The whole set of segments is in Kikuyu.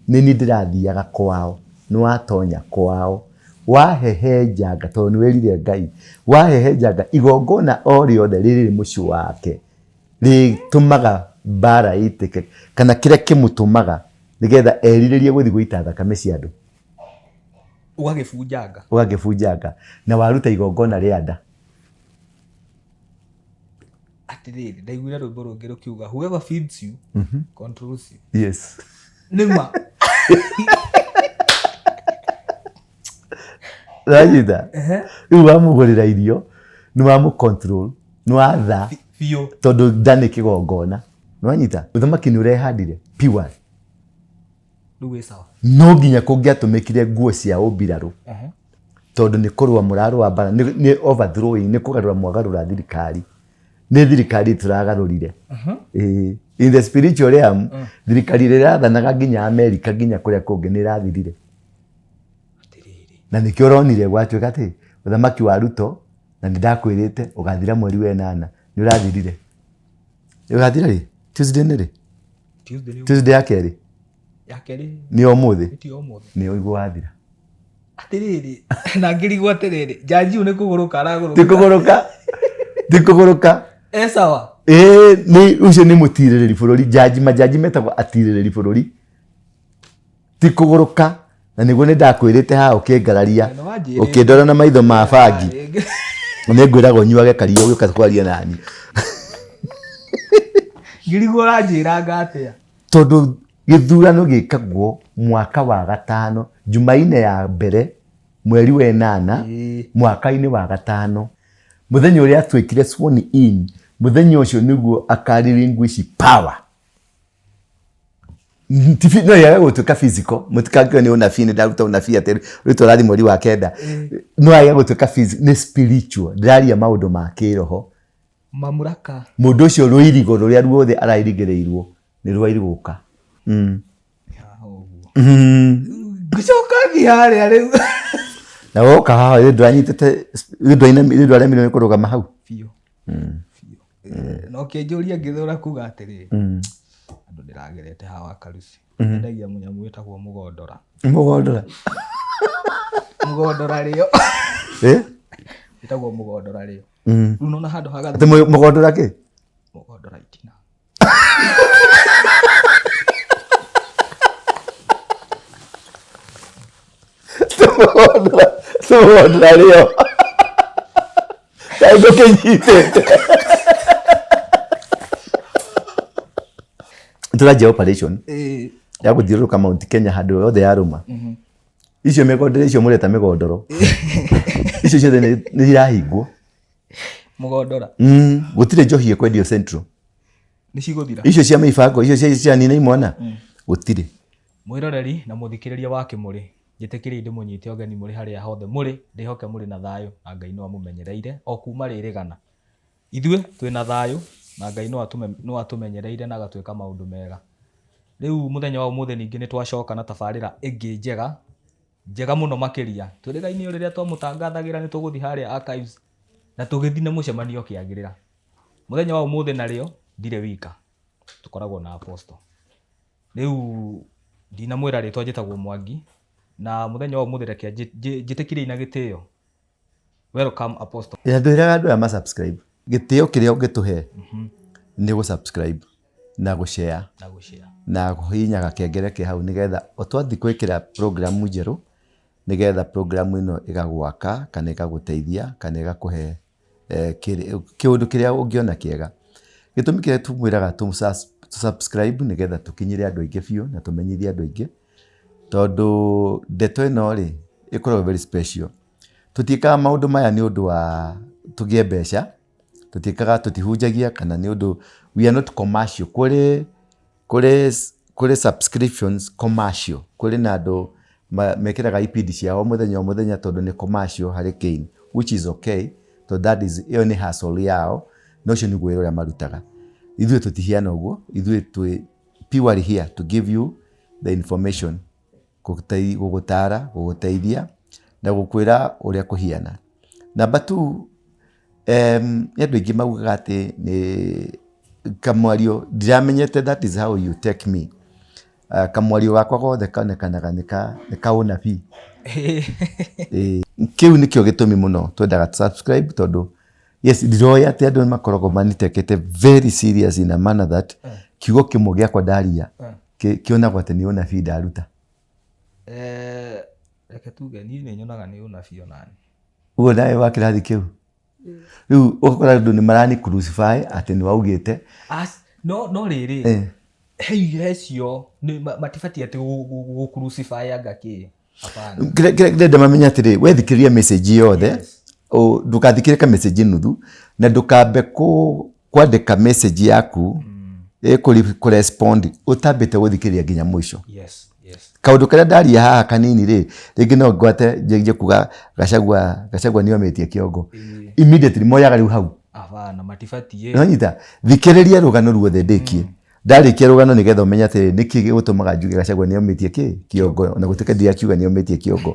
Nĩ niĩ ndĩrathiaga kwao, nĩ watonya kwao, wahehenjanga, tondũ nĩ werire Ngai, wahehenjanga igongona o rĩothe rĩrĩ mũciĩ wake, rĩtũmaga mbara ĩitĩke, kana kĩrĩa kĩmũtũmaga nĩgetha erirĩrie gũthiĩ gũita thakame cia andũ. Ũgagĩbunjanga. Ũgagĩbunjanga. Na waruta igongona rĩa nda. Atĩrĩrĩ, ndaiguire rwĩmbo rũngĩ rũkiuga whoever feeds you controls you. Yes. Nĩ ma. Ũranyita? Rĩu wamũgũrĩra irio, nĩ wamũ control, nĩ watha Biũ. tondũ nda nĩ kĩgongona. Nĩwanyita? Ũthamaki nĩ ũrehandire pure. Rĩu wĩ sawa. No nginya kũngĩatũmĩkire nguo cia ũmbirarũ tondũ nĩ kũrũa mũrarũa mbara, nĩ overthrowing, nĩ kũgarũra mwagarũra thirikari. Nĩ thirikari tũragarũrire. Ĩĩ. In the spiritual realm, thirikari ĩrĩa ĩrathanaga nginya Amerika nginya kũrĩa kũngĩ nĩ ĩrathirire. Atĩrĩrĩ. Na nĩkĩo ũronire gwatuĩka atĩ ũthamaki wa Ruto, na nĩ ndakwĩrĩte ũgathira mweri wa ĩnana, nĩ ũrathirire. Ũgathira rĩ? Tuesday nĩ rĩ? Tuesday nĩ Tuesday ya kerĩ? Ya kerĩ. Nĩ ũmũthĩ? Nĩ ti ũmũthĩ. Nĩ ũguo wathira. Atĩrĩrĩ, na ngĩrigwo atĩrĩrĩ, jaji ũyũ nĩ kũgũrũka aragũrũka. Ti kũgũrũka. Ti kũgũrũka. E sawa. Ĩĩ, nĩ ũcio nĩ mũtirĩrĩri bũrũri, jaji, majaji metagwo atirĩrĩri bũrũri. Ti kũgũrũka. Na nĩguo nĩ ndakwĩrĩte haha ũkĩngararia, Nĩ wanjĩrĩte. ũkĩndora na maitho ma bangi. Nĩ ngwĩraga ũnyuage karia ũgĩũka kwaria nani. Ngĩrigwo ũranjĩranga atĩa? Tondũ gĩthurano gĩkagwo mwaka wa gatano, Jumaine ya mbere, mweri wa ĩnana, mwaka-inĩ wa gatano. Mũthenya ũrĩa atuĩkire sworn in, mũthenya ũcio nĩguo aka relinquish power. No yage gũtuĩka physical, mũtikangĩwe nĩ ũnabii, nĩ ndaruta ũnabii atĩ rĩu tũrathiĩ mweri wa kenda. No yage gũtuĩka physical, nĩ spiritual, ndĩraria maũndũ ma kĩroho. Mamuraka. Mũndũ ũcio rũirigo rũrĩa ruothe arairigĩrĩirwo nĩ rwairigũka. Ngũcoka thiĩ harĩa rĩu. Na woka haha rĩu ndwanyitĩte, rĩu ndwaremirwo nĩ kũrũgama hau. Biũ. Biũ. Na ũkĩnjũria ngĩthũra kuga atĩrĩrĩ, andũ ndĩragerete haha wa Karuci. Endagia mũnyamũ wĩtagwo mũgondora. Mũgondora? Mũgondora rĩo. Eh? Wĩtagwo mũgondora rĩo. Rĩu nona handũ ha Atĩ mũgondora kĩ? Mũgondora itina. Mũgondora, mũgondora rĩo. Kaĩ ngũkĩnyitĩte. Tũranjia operation ya gũthiũrũrũka Mount Kenya handũ yothe yarũma. Icio mĩgondoro icio mũreta mĩgondoro. Icio ciothe nĩ irahingwo. Mũgondora. Gũtirĩ njohi ĩkwendio Central. Nĩ cigũthira. Icio cia mĩbango, icio cia nina imwana. Gũtirĩ. Mwĩroreri na mũthikĩrĩria wa Kĩmũrĩ, njĩtĩkĩriei ndĩmũnyite ũgeni mũrĩ harĩa hothe mũrĩ, ndĩhoke mũrĩ na thayũ na Ngai no amũmenyereire o kuma rĩrĩgana. Ithuĩ twĩ na thayũ na Ngai no atũmenyereire na agatwĩka maũndũ mega. Rĩu mũthenya wa ũmũthĩ ningĩ nĩ twacoka na tabarĩra ĩngĩ njega, njega mũno makĩria. Twĩrĩgaine o rĩrĩa twamũtangathagĩra nĩ tũgũthiĩ harĩa archives na tũgĩthiĩ na mũcemanio ũkĩagĩrĩra. Mũthenya wa ũmũthĩ narĩo ndirĩ wika, tũkoragwo na Apostle. Rĩu ndinamwĩra rĩtwa njĩtagwo Mwangi, na mũthenya wa ũmũthĩ reke njĩtĩkĩriei na gĩtĩo. Welcome Apostle. Na ndwĩraga andũ aya ma subscribe. Gĩtĩo kĩrĩa ũngĩtũhe nĩ gũ subscribe na gũ share Na gũ share. na kũhihinya gakengere ke hau nĩgetha o twathiĩ gwĩkĩra program njerũ nĩgetha program ĩno ĩgagwaka kana ĩgagũteithia kana ĩgakũhe kĩũndũ kĩrĩa ũngĩona kĩega. Gĩtũmi kĩrĩa tũmwĩraga tũ subscribe nĩgetha tũkinyĩre andũ aingĩ biũ na tũmenyithie andũ aingĩ tondũ ndeto ĩno rĩ ĩkoragwo very special. Tũtiĩkaga maũndũ maya nĩ ũndũ wa tũgĩe mbeca, tũtiĩkaga tũtihunjagia kana nĩ ũndũ we are not commercial. Kũrĩ kũrĩ kũrĩ subscriptions commercial, kũrĩ na andũ mekĩraga ibindi ciao mũthenya o mũthenya tondũ nĩ commercial harĩ gain, which is okay tondũ that is ĩyo nĩ hustle yao na ũcio nĩguo wĩra ũrĩa marutaga. Ithuĩ tũtihiana ũguo, ithuĩ twĩ purely here to give you the information gũgũtara, gũgũteithia na gũkwĩra ũrĩa kũhiana. Number two, nĩ andũ aingĩ maugaga atĩ nĩ kamwario ndiramenyete that is how you take me. Kamwario gakwa gothe konekanaga nĩ ka ũnabii. Ĩĩ. Kĩu nĩkĩo gĩtũmi mũno twendaga subscribe tondũ yes ndiroĩ atĩ andũ nĩ makoragwo manitekete very serious in a manner that kiugo kĩmwe gĩakwa ndaria kĩonagwo atĩ nĩ ũnabii ndaruta. Reke tuge niĩ nĩ nyonaga nĩ ũnabii onani. Ũguo nawe wa kĩrathi kĩu? Rĩu ũgakora andũ nĩ marani crucify atĩ nĩ waugĩte. No no rĩrĩ he hecio matibatiĩ atĩ gũ crucify anga kĩ. Hapana. Kĩrĩa ndĩrenda mamenye atĩrĩ, wethikĩrĩria message yothe, ndũgathikĩrĩrie ka message nuthu, na ndũkambe kwandĩka message yaku ĩkũ respond ũtambĩte gũthikĩrĩria nginya mũico. Yes. Kaũndũ karĩa ndaria haha kanini rĩ, rĩngĩ no ngwate njanjie kuga Gachagua, Gachagua nĩ omĩtie kĩongo. Immediately moyaga rĩu hau. Hapana, matibatiĩ. Nĩwanyita? Thikĩrĩria rũgano ruothe ndĩkie. Ndarĩkia rũgano nĩgetha ũmenye atĩrĩrĩ, nĩkĩ gĩgũtũmaga njuge Gachagua nĩomĩtie kĩ? Kĩongo. Ona gũtuĩka ndirakiuga nĩomĩtie kĩongo.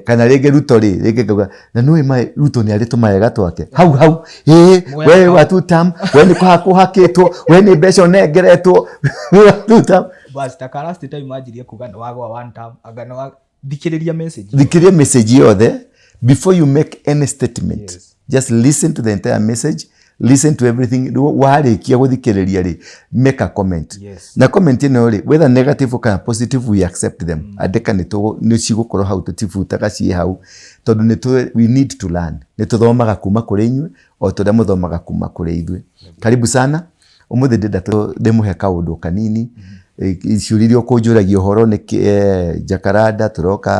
Kana rĩngĩ Ruto rĩ, rĩngĩ ngauga, na nĩũĩ ma Ruto nĩarĩ tũmawega twake. Hau hau, ĩĩ, we wa two term, we nĩ kũhakwo ũhakĩtwo, we nĩ mbeca ũnengeretwo, we wa two term. Bas, ta ka last time manjirie kuga nĩ wagwa one term, anga nĩ wa thikĩrĩria message. Thikĩrĩria message yothe before you make any statement. Yes. Just listen to the entire message, listen to everything. Rĩu warĩkia gũthikĩrĩria rĩ, make a comment. Yes. Na comment ĩno rĩ, whether negative kana positive, we accept them. Andĩka nĩ cigũkorwo hau, tũtibutaga ciĩ hau, tondũ we need to learn. Nĩ tũthomaga kuma kũrĩ inyuĩ, o ta ũrĩa mũthomaga kuma kũrĩ ithuĩ. Karibu sana. Ũmũthĩ ndĩrenda ndĩmũhe kaũndũ kanini. Ciũria iria ũkũnjũragia ũhoro nĩ Jacaranda, tũroka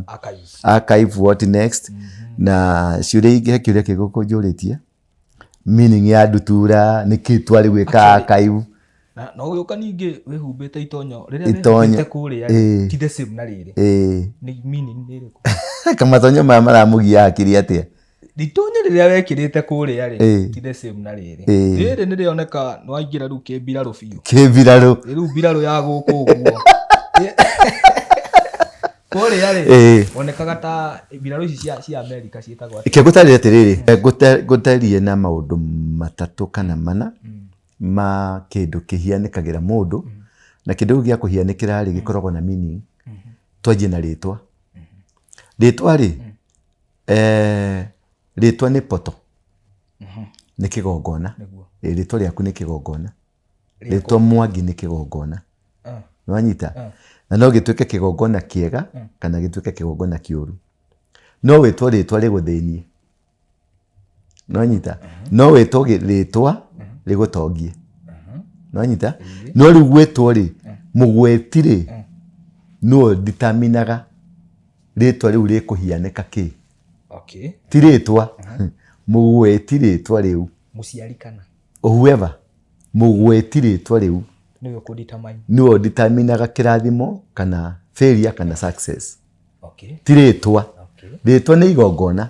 Archives. Archive, what next? Na ciũria ingĩ, he kĩũria kĩngĩ ũkũnjũrĩtie. Meaning ya ndutura, nĩkĩ twarĩ gwĩka archive. Na no ũgĩũka ningĩ wĩhumbĩte itonyo, rĩrĩa Itonyo. wĩhumbĩte kũrĩa rĩ, ti the same na rĩrĩ. Nĩ meaning nĩ ĩrĩkũ? Kamatonyo maya maramũgia hakiri atĩa? Itonyo rĩrĩa wekĩrĩte kũrĩa rĩ, ti the same na rĩrĩ. Rĩrĩ nĩ rĩoneka nĩ waingĩra rĩu kĩmbirarũ biũ. Kĩmbirarũ. Rĩu mbirarũ ya gũkũ ũguo. Kũrĩa rĩ, wonekaga ta mbirarũ ici cia Amerika ciĩtagwo atĩa? Reke ngũtarĩrie atĩrĩrĩ, ngũtarĩrie na maũndũ matatũ kana mana ma kĩndũ kĩhianĩkagĩra mũndũ, na kĩndũ kĩu gĩa kũhianĩkĩra rĩ, gĩkoragwo na meaning. Twanjie na rĩtwa. Rĩtwa rĩ, rĩtwa nĩ poto, nĩ kĩgongona. Rĩtwa rĩaku nĩ kĩgongona. Rĩtwa Mwangi nĩ kĩgongona. Nĩwanyita? Na no gĩtuĩke kĩgongona kĩega kana gĩtuĩke kĩgongona kĩũru. No wĩtwo rĩtwa rĩgũthĩnie. Nĩwanyita? No wĩtwo rĩtwa rĩgũtongie. Nĩwanyita? No rĩu gwĩtwo rĩ, mũgweti rĩ, nĩwe ũditaminaga rĩtwa rĩu rĩkũhianĩka kĩ. Ti rĩtwa, mũgweti rĩtwa rĩu. Mũciari kana? Whoever, mũgweti rĩtwa rĩu. Nĩwe ũkũdetermine. Nĩwe ũdeterminaga kĩrathimo kana failure kana success. Ti rĩtwa. Rĩtwa nĩ igongona.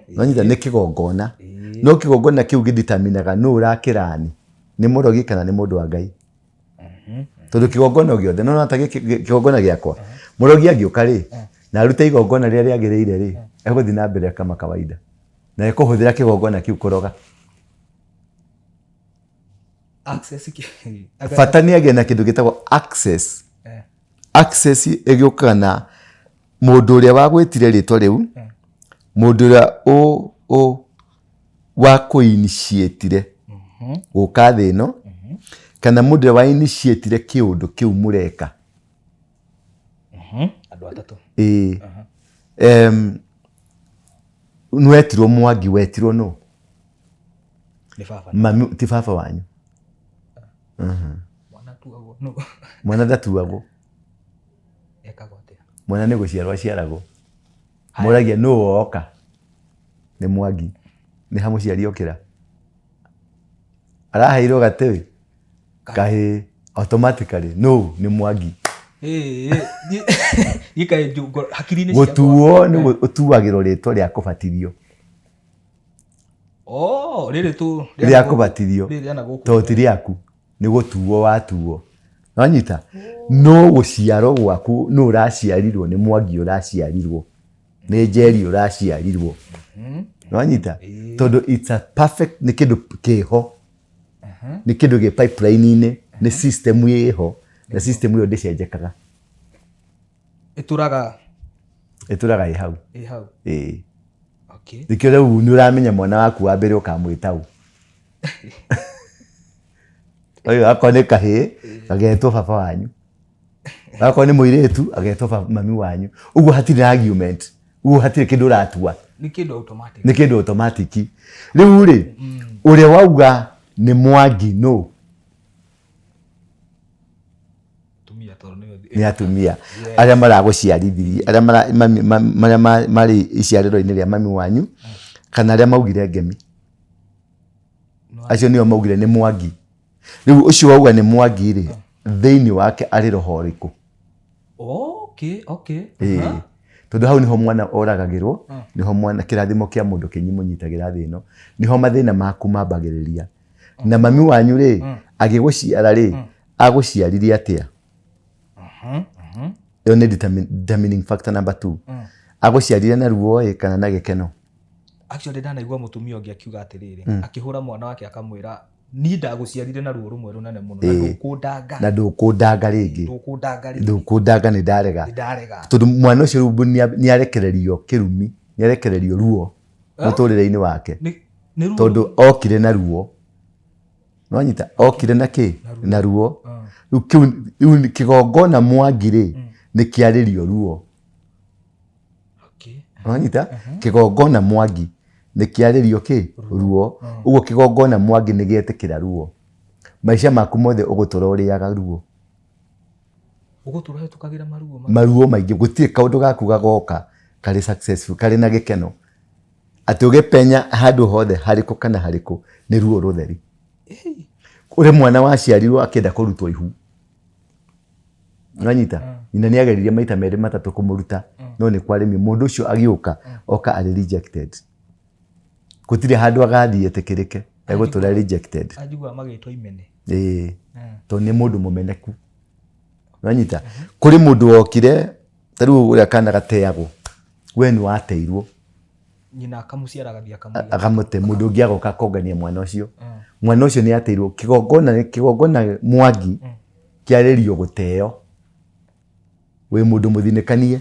Nĩwanyita? Nĩ kĩgongona. No kĩgongona kĩu gĩdeterminaga nũ ũrakĩrani. Nĩ mũrogi kana nĩ mũndũ wa Ngai. Tondũ kĩgongona o gĩothe, nĩwona ta gĩkĩ kĩgongona gĩakwa, mũrogi angĩũka rĩ, na arute igongona rĩrĩa rĩagĩrĩire rĩ, egũthiĩ na mbere kama kawaida. Na ekũhũthĩra kĩgongona kĩu kũroga. Access Bata nĩ agĩe na kĩndũ gĩtagwo access. Access ĩgĩũkaga na mũndũ ũrĩa wagwĩtire rĩtwa rĩu, mũndũ ũrĩa wakũ-initiate-ire gũka thĩ ĩno, kana mũndũ ũrĩa wa-initiate-ire kĩũndũ kĩu mũreka. Andũ atatũ. Ĩĩ. Nĩwetirwo Mwangi, wetirwo nũ? Nĩ baba. Mami, ti baba wanyu. Mwana atuagwo nũ? Mwana ndatuagwo. Ekagwo atĩa? Mwana nĩ gũciarwo aciaragwo. Moragia nũ woka? Nĩ Mwangi. Nĩ ha mũciari okĩra? Araheirwo gatĩ? Kahĩĩ. Automatically nũ? Nĩ Mwangi. Hakiri-inĩ ciakwa. Gũtuo nĩ ũtuagĩrwo rĩtwa rĩa kũbatithio. Oh, rĩrĩ tu Rĩa kũbatithio. Rĩrĩ rĩa na gũkũ. Tondũ ti rĩaku. Nĩ gũtuo watuo. Wanyita? No gũciarwo gwaku nũ ũraciarirwo nĩ Mwangi ũraciarirwo. Nĩ Njeri ũraciarirwo. Wanyita? Tondũ it's a perfect, nĩ kĩndũ kĩho. Nĩ kĩndũ gĩ pipeline-inĩ, nĩ system ĩho. Na system ĩyo ndĩcenjekaga. Ĩtũraga. Ĩtũraga ĩ hau. Ĩ hau. Ĩĩ. Nĩkĩo rĩu nĩ ũramenya mwana waku wa mbere ũkamwĩta ũ. Ũyũ akorwo nĩ kahĩĩ gagetwo baba wanyu, akorwo nĩ mũirĩtu agetwo mami wanyu. Ũguo hatirĩ argument, ũguo hatirĩ kĩndũ ũratua. Nĩ kĩndũ automatic. Nĩ kĩndũ automatic. Rĩu rĩ, ũrĩa wauga nĩ Mwangi nũ? Atumia, tondũ nĩo Nĩ atumia arĩa maragũciarithirie, arĩa marĩa marĩ iciarĩro-inĩ rĩa mami wanyu, kana arĩa maugire ngemi. Acio nĩo maugire nĩ Mwangi. Rĩu ũcio wauga nĩ Mwangi rĩ, thĩinĩ wake arĩ roho ũrĩkũ? Okay. Ĩĩ. Tondũ hau nĩho mwana oragagĩrwo, nĩho mwana kĩrathimo kĩa mũndũ kĩnyimũnyitagĩra thĩ ĩno, nĩho mathĩna maku mambagĩrĩria. Na mami wanyu rĩ, agĩgũciara rĩ, agũciarire atĩa? Ĩyo nĩ determining factor number 2. Agũciarire na ruo ĩ kana na gĩkeno? Actually, ndanaigua mũtumia ũngĩ akiuga atĩrĩrĩ, akĩhũra mwana wake akamwĩra, niĩ ndagũciarire na ruo rũmwe rũnene mũno na ndũkũndanga. Na ndũkũndanga rĩngĩ. Ndũkũndanga rĩngĩ. Ndũkũndanga, nĩ ndarega. Nĩ ndarega. Tondũ mwana ũcio rĩu nĩ arekererio kĩrumi, nĩ arekererio ruo mũtũrĩre-inĩ wake. Nĩ ruo. Tondũ okire na ruo. Nwanyita, okire na kĩ? Na ruo. Rĩu kĩu, rĩu kĩgongona Mwangi rĩ, nĩ kĩarĩrio ruo. Nwanyita, kĩgongona Mwangi nĩ kĩarĩrio kĩ? Ruo. Ũguo kĩgongona Mwangi nĩ gĩetĩkĩra ruo. Maica maku mothe ũgũtũra ũrĩaga ruo. Ũgũtũra ũhĩtũkagĩra maruo. Maruo maingĩ, gũtirĩ kaũndũ gaku gagoka karĩ successful, karĩ na gĩkeno. Atĩ ũgĩpenya handũ hothe harĩkũ kana harĩkũ nĩ ruo rũtheri. Kũrĩ mwana waciarirwo akĩenda kũrutwo ihu. Nwanyita? Nyina nĩ ageririe maita merĩ matatũ kũmũruta, no nĩ kwaremire. Mũndũ ũcio agĩũka, oka arĩ rejected. Gũtirĩ handũ agathiĩ etĩkĩrĩke, egũtũra rejected. Anjiguaga magĩtwo imene. Ĩĩ. Tondũ nĩ mũndũ mũmeneku. Nwanyita? Kũrĩ mũndũ wokire, ta rĩu ũrĩa kana gateagwo, we nĩ wateirwo. Nyina akamũciara agathiĩ akamũiga. Akamũte, mũndũ ũngĩ agoka akongania mwana ũcio. Mwana ũcio nĩ ateirwo. Kĩgongona, kĩgongona Mwangi kĩarĩrio gũteo. Wĩ mũndũ mũthinĩkanie.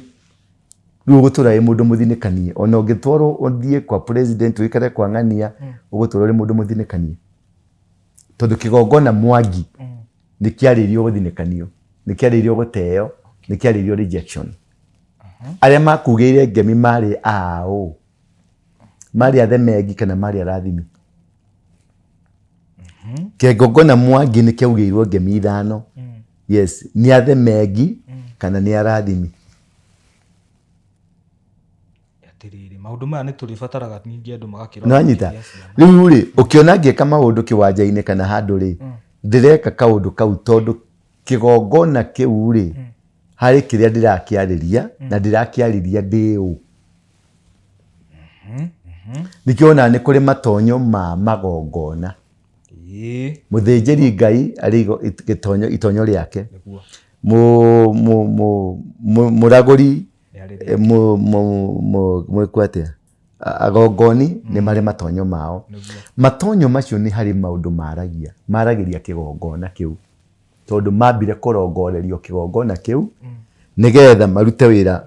Rĩu ũgũtũra wĩ mũndũ mũthinĩkanie. Ona ũngĩtwarwo ũthiĩ kwa president ũikare kwa ng'ania, ũgũtũra ũrĩ mũndũ mũthinĩkanie. Tondũ kĩgongona Mwangi nĩ kĩarĩirio gũthinĩkanio, nĩ kĩarĩirio gũteo, nĩ kĩarĩirio rejection. Arĩa makugĩire ngemi marĩ aũ? Marĩ athemengi kana marĩ arathimi? Kĩgongona Mwangi nĩ kĩaugĩirwo ngemi 5. Yes, nĩ athemengi kana nĩ arathimi? Atĩrĩrĩ, maũndũ maya nĩ tũrĩbataraga ningĩ andũ magakĩrora. Nĩwanyita? Makĩgĩa ciana. Rĩu rĩ, ũkĩona ngĩka maũndũ kĩwanja-inĩ kana handũ rĩ, ndĩreka kaũndũ kau tondũ kĩgongona kĩu rĩ, harĩ kĩrĩa ndĩrakĩarĩria na ndĩrakĩarĩria ndĩ ũ. Nĩkĩo wonaga nĩ kũrĩ matonyo ma magongona. Mũthĩnjĩri Ngai arĩ itonyo rĩake. Mũragũri, mwĩkwo atĩa? Agongoni nĩ marĩ matonyo mao. Matonyo macio nĩ harĩ maũndũ maragia, maragĩria kĩgongona kĩu. Tondũ mambire kũrongorerio kĩgongona kĩu nĩgetha marute wĩra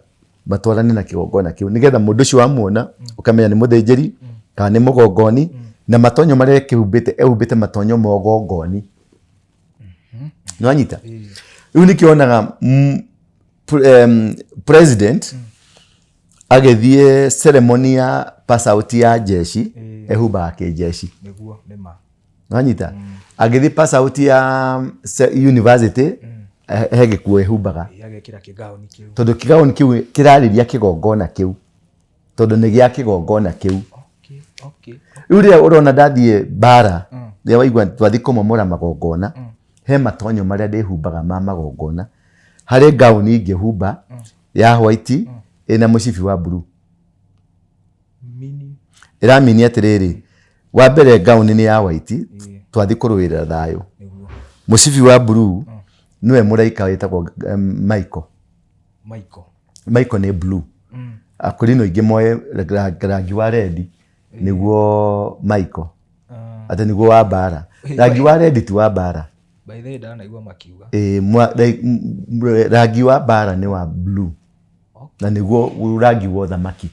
matwarane na kĩgongona kĩu, nĩgetha mũndũ ũcio wamuona ũkamenya nĩ mũthĩnjĩri kana nĩ mũgongoni, na matonyo marĩa ekĩhumbĩte, ehumbĩte matonyo ma ũgongoni. Nĩwanyita? Rĩu nĩkĩo wonaga president agĩthiĩ ceremony ya pass out ya jeshi, ehumbaga kĩjeshi. Nĩguo, nĩ ma. Nĩwanyita? Agĩthiĩ pass out ya university, he gĩkuo ehumbaga. Ĩĩ, agekĩra kĩgaũni kĩu. Tondũ kĩgaũni kĩu kĩrarĩria kĩgongona kĩu. Tondũ nĩ gĩa kĩgongona kĩu. Rĩu rĩrĩa ũrona ndathiĩ mbara, rĩrĩa waigua twathiĩ kũmomora magongona, he matonyo marĩa ndĩhumbaga ma magongona. Harĩ ngaũni ingĩhumba ya white ĩna mũcibi wa blue. Ĩramini atĩrĩrĩ, wa mbere ngaũni nĩ ya white, twathiĩ kũrũĩrĩra thayũ. Mũcibi wa blue nĩwe mũraika wĩtagwo Michael. Michael. Michael nĩ blue. Akorino aingĩ moe rangi wa red nĩguo Michael. Atĩ nĩguo wa mbara. Rangi wa red ti wa mbara. By the way, ndanaigua makiuga. Ĩĩ, rangi wa mbara nĩ wa blue. Na nĩguo rangi wa ũthamaki.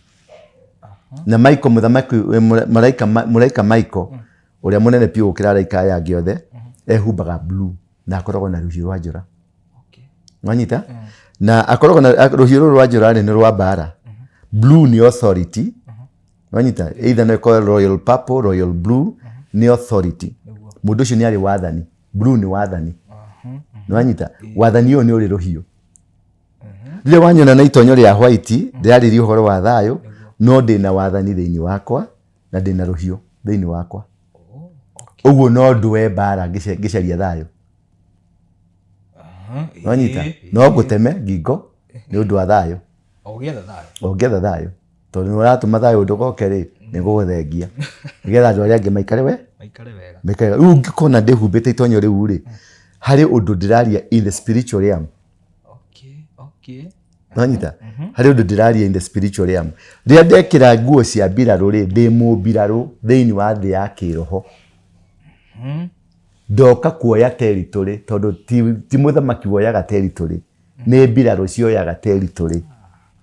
Na Michael mũthamaki, mũraika, mũraika Michael ũrĩa mũnene biũ gũkĩra araika aya angĩ othe, ehumbaga blue na akoragwo na rũhiũ rwa njora. Wanyita? Na akoragwo na rũhiũ rũrũ rwa njora rĩ, nĩ rwa mbara. Blue nĩ authority. Wanyita? Either no ĩkorwo royal purple, royal blue nĩ authority. Mũndũ ũcio nĩ arĩ wathani. Blue nĩ wathani. Nĩwanyita? Wathani ũyũ nĩ ũrĩ rũhiũ. Rĩrĩa wanyona na itonyo rĩa white, ndĩrarĩria ũhoro wa thayũ, no ndĩna wathani thĩinĩ wakwa na ndĩna rũhiũ thĩinĩ wakwa. Ũguo no ndũe mbara ngĩcaria thayũ. Nĩwanyita? No ngũteme ngingo nĩ ũndũ wa thayũ. Ũgĩetha thayũ. Ũngĩetha thayũ. Tondũ nĩ ũratũma thayũ ndũgoke rĩ, nĩ ngũgũthengia. Nĩgetha andũ arĩa angĩ maikare we? Maikare wega. Maikare wega. Rĩu ũngĩkona ndĩhumbĩte itonyo rĩu rĩ, harĩ ũndũ ndĩraria in the spiritual realm. Nĩwanyita? Harĩ ũndũ ndĩraria in the spiritual realm. Rĩrĩa ndekĩra nguo cia mbirarũ rĩ, ndĩ mũmbirarũ thĩinĩ wa thĩ ya kĩroho. Ndoka kuoya territory, tondũ ti mũthamaki woyaga territory, nĩ mbirarũ cioyaga territory.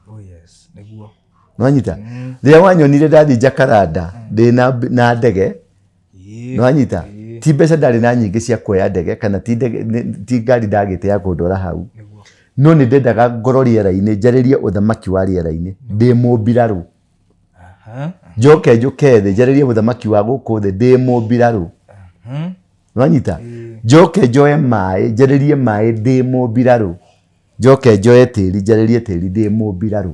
Oh yes, nĩguo. Nĩwanyita? Rĩrĩa wanyonire ndathiĩ Jakaranda ndĩ na ndege, nĩwanyita? Ti mbeca ndarĩ na nyingĩ cia kuoya ndege, kana ti ndege, ti ngari ndagĩte ya kũndwara hau. No nĩ ndendaga ngorwo rĩera-inĩ, njarĩrie ũthamaki wa rĩera-inĩ, ndĩ mũmbirarũ. Njoke njũke thĩ, njarĩrie ũthamaki wa gũkũ thĩ, ndĩ mũmbirarũ. Nĩwanyita? Njoke njoe maĩ, njarĩrie maĩ ndĩ mũmbirarũ. Njoke njoe tĩri, njarĩrie tĩri ndĩ mũmbirarũ.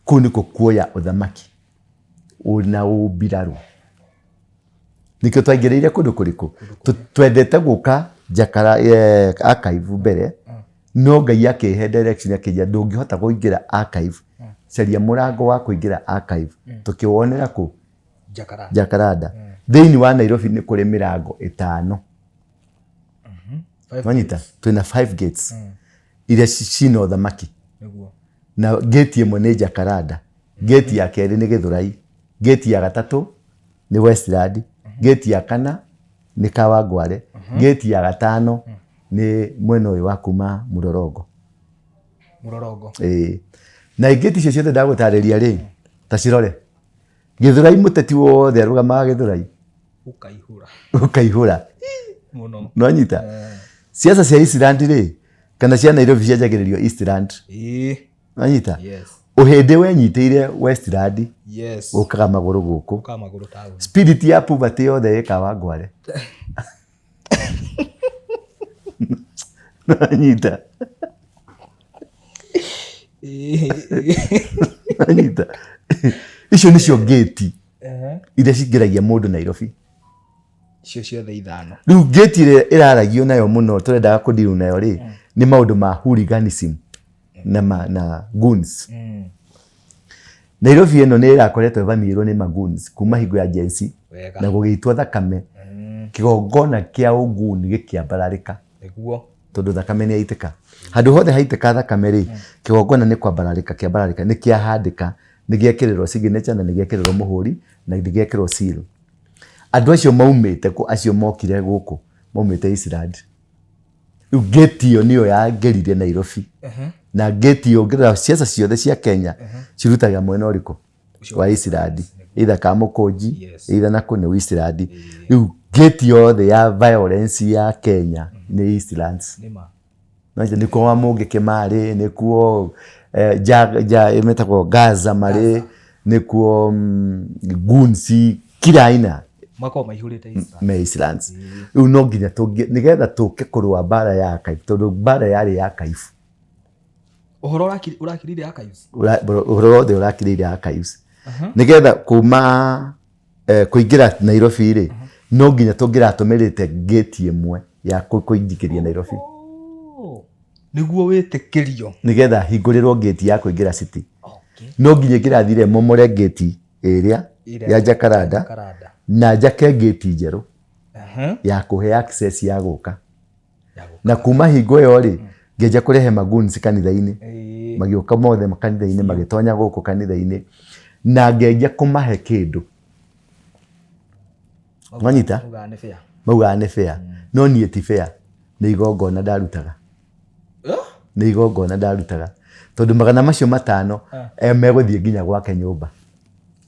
Kũu nĩkuo kuoya ũthamaki na ũmbirarũ. Nĩkĩo twaingĩrĩire kũndũ kũrĩkũ? Twendete gũka Jakara, archive mbere, no Ngai akĩhe direction akĩnjĩra ndũngĩhota kũingĩra archive, caria mũrango wa kũingĩra archive. Tũkĩwonera kũ? Jakaranda. Jakaranda. Thĩinĩ wa Nairobi nĩ kũrĩ mĩrango 5. Wanyita? Twĩna 5 gates. Iria cina ũthamaki. Na gate ĩmwe nĩ Jakaranda, gate ya kerĩ nĩ Gĩthũrai, gate ya gatatũ nĩ Westland, gate ya kana nĩ Kawangware, gate ya gatano nĩ mwena ũyũ wa kuma Mũrorongo. Mũrorongo. Ĩĩ. Na gate icio ciothe ndagũtarĩria rĩ, ta cirore. Gĩthũrai mũteti wothe arũgamaga Gĩthũrai. Ũkaihũra. Ũkaihũra. Mũno. Nĩwanyita? Siasa cia Eastland rĩ, kana cia Nairobi cianjagĩrĩrio Eastland. Nĩwanyita? Ũhĩndĩ wenyitĩire Westland. Ũkaga magũrũ gũkũ. Ũkaga magũrũ taũni. Spirit ya poverty yothe ĩ Kawangware. Nĩwanyita? Nĩwanyita? Icio nĩcio gate iria cingĩragia mũndũ Nairobi. Icio ciothe 5. Rĩu gate ĩrĩa ĩraragio nayo mũno tũrendaga kũdeal nayo rĩ, nĩ maũndũ ma hooliganism na goons. Nairobi ĩno nĩ ĩrakoretwo ĩvamiĩrwo nĩ magoons kuma hingo ya Gen Z na gũgĩitwo thakame. Kĩgongona kĩa ũguni gĩkĩambararĩka. Tondũ thakame nĩ yaitĩka. Handũ hothe haitĩka thakame rĩ, kĩgongona nĩ kwambararĩka, kĩambararĩka, nĩ kĩahandĩka, nĩ gĩekĩrĩrwo signature na nĩ gĩekĩrĩrwo mũhũri na nĩ gĩekĩrwo seal. Andũ acio maumĩte kũ, acio mokire gũkũ, maumĩte Eastland. Rĩu gate ĩyo nĩyo yangĩrire Nairobi. Na gate ĩyo ũngĩrora ciaca ciothe cia Kenya, cirutaga mwena ũrĩkũ? Wa Eastland. Either Kamũkũnji, either nakũ nĩ Eastland. Rĩu gate yothe ya violence ya Kenya nĩ Eastlands. Nĩkuo Wamũngĩkĩ marĩ, nĩkuo ĩmetagwo Gaza marĩ, nĩkuo goons kila aina. Makoragwo maihũrĩte Eastlands. Me Eastlands. Rĩu no nginya nĩgetha tũke kũrũa mbara ya archive, tondũ mbara yarĩ ya archive. Ũhoro ũrakirire archives? Ũhoro wothe ũrakirire archives. Nĩgetha kuma kũingĩra Nairobi rĩ, no nginya tũngĩratũmĩrĩte gate ĩmwe ya kũingĩria Nairobi. Nĩguo wĩtĩkĩrio. Nĩgetha hingũrĩrwo gate ya kũingĩra city. No nginya ingĩrathire momore gate ĩrĩa ya Jacaranda na njake gate njerũ ya kũhe access ya gũka. Na kuma hingo ĩyo rĩ, ngĩanjia kũrehe magoons kanitha-inĩ. Magĩũka mothe kanitha-inĩ, magĩtonya gũkũ kanitha-inĩ. Na ngĩanjia kũmahe kĩndũ. Wanyita? Maugaga nĩ fair, no niĩ ti fair, nĩ igongona ndarutaga. Nĩ igongona ndarutaga, tondũ 500 megũthiĩ nginya gwake nyũmba.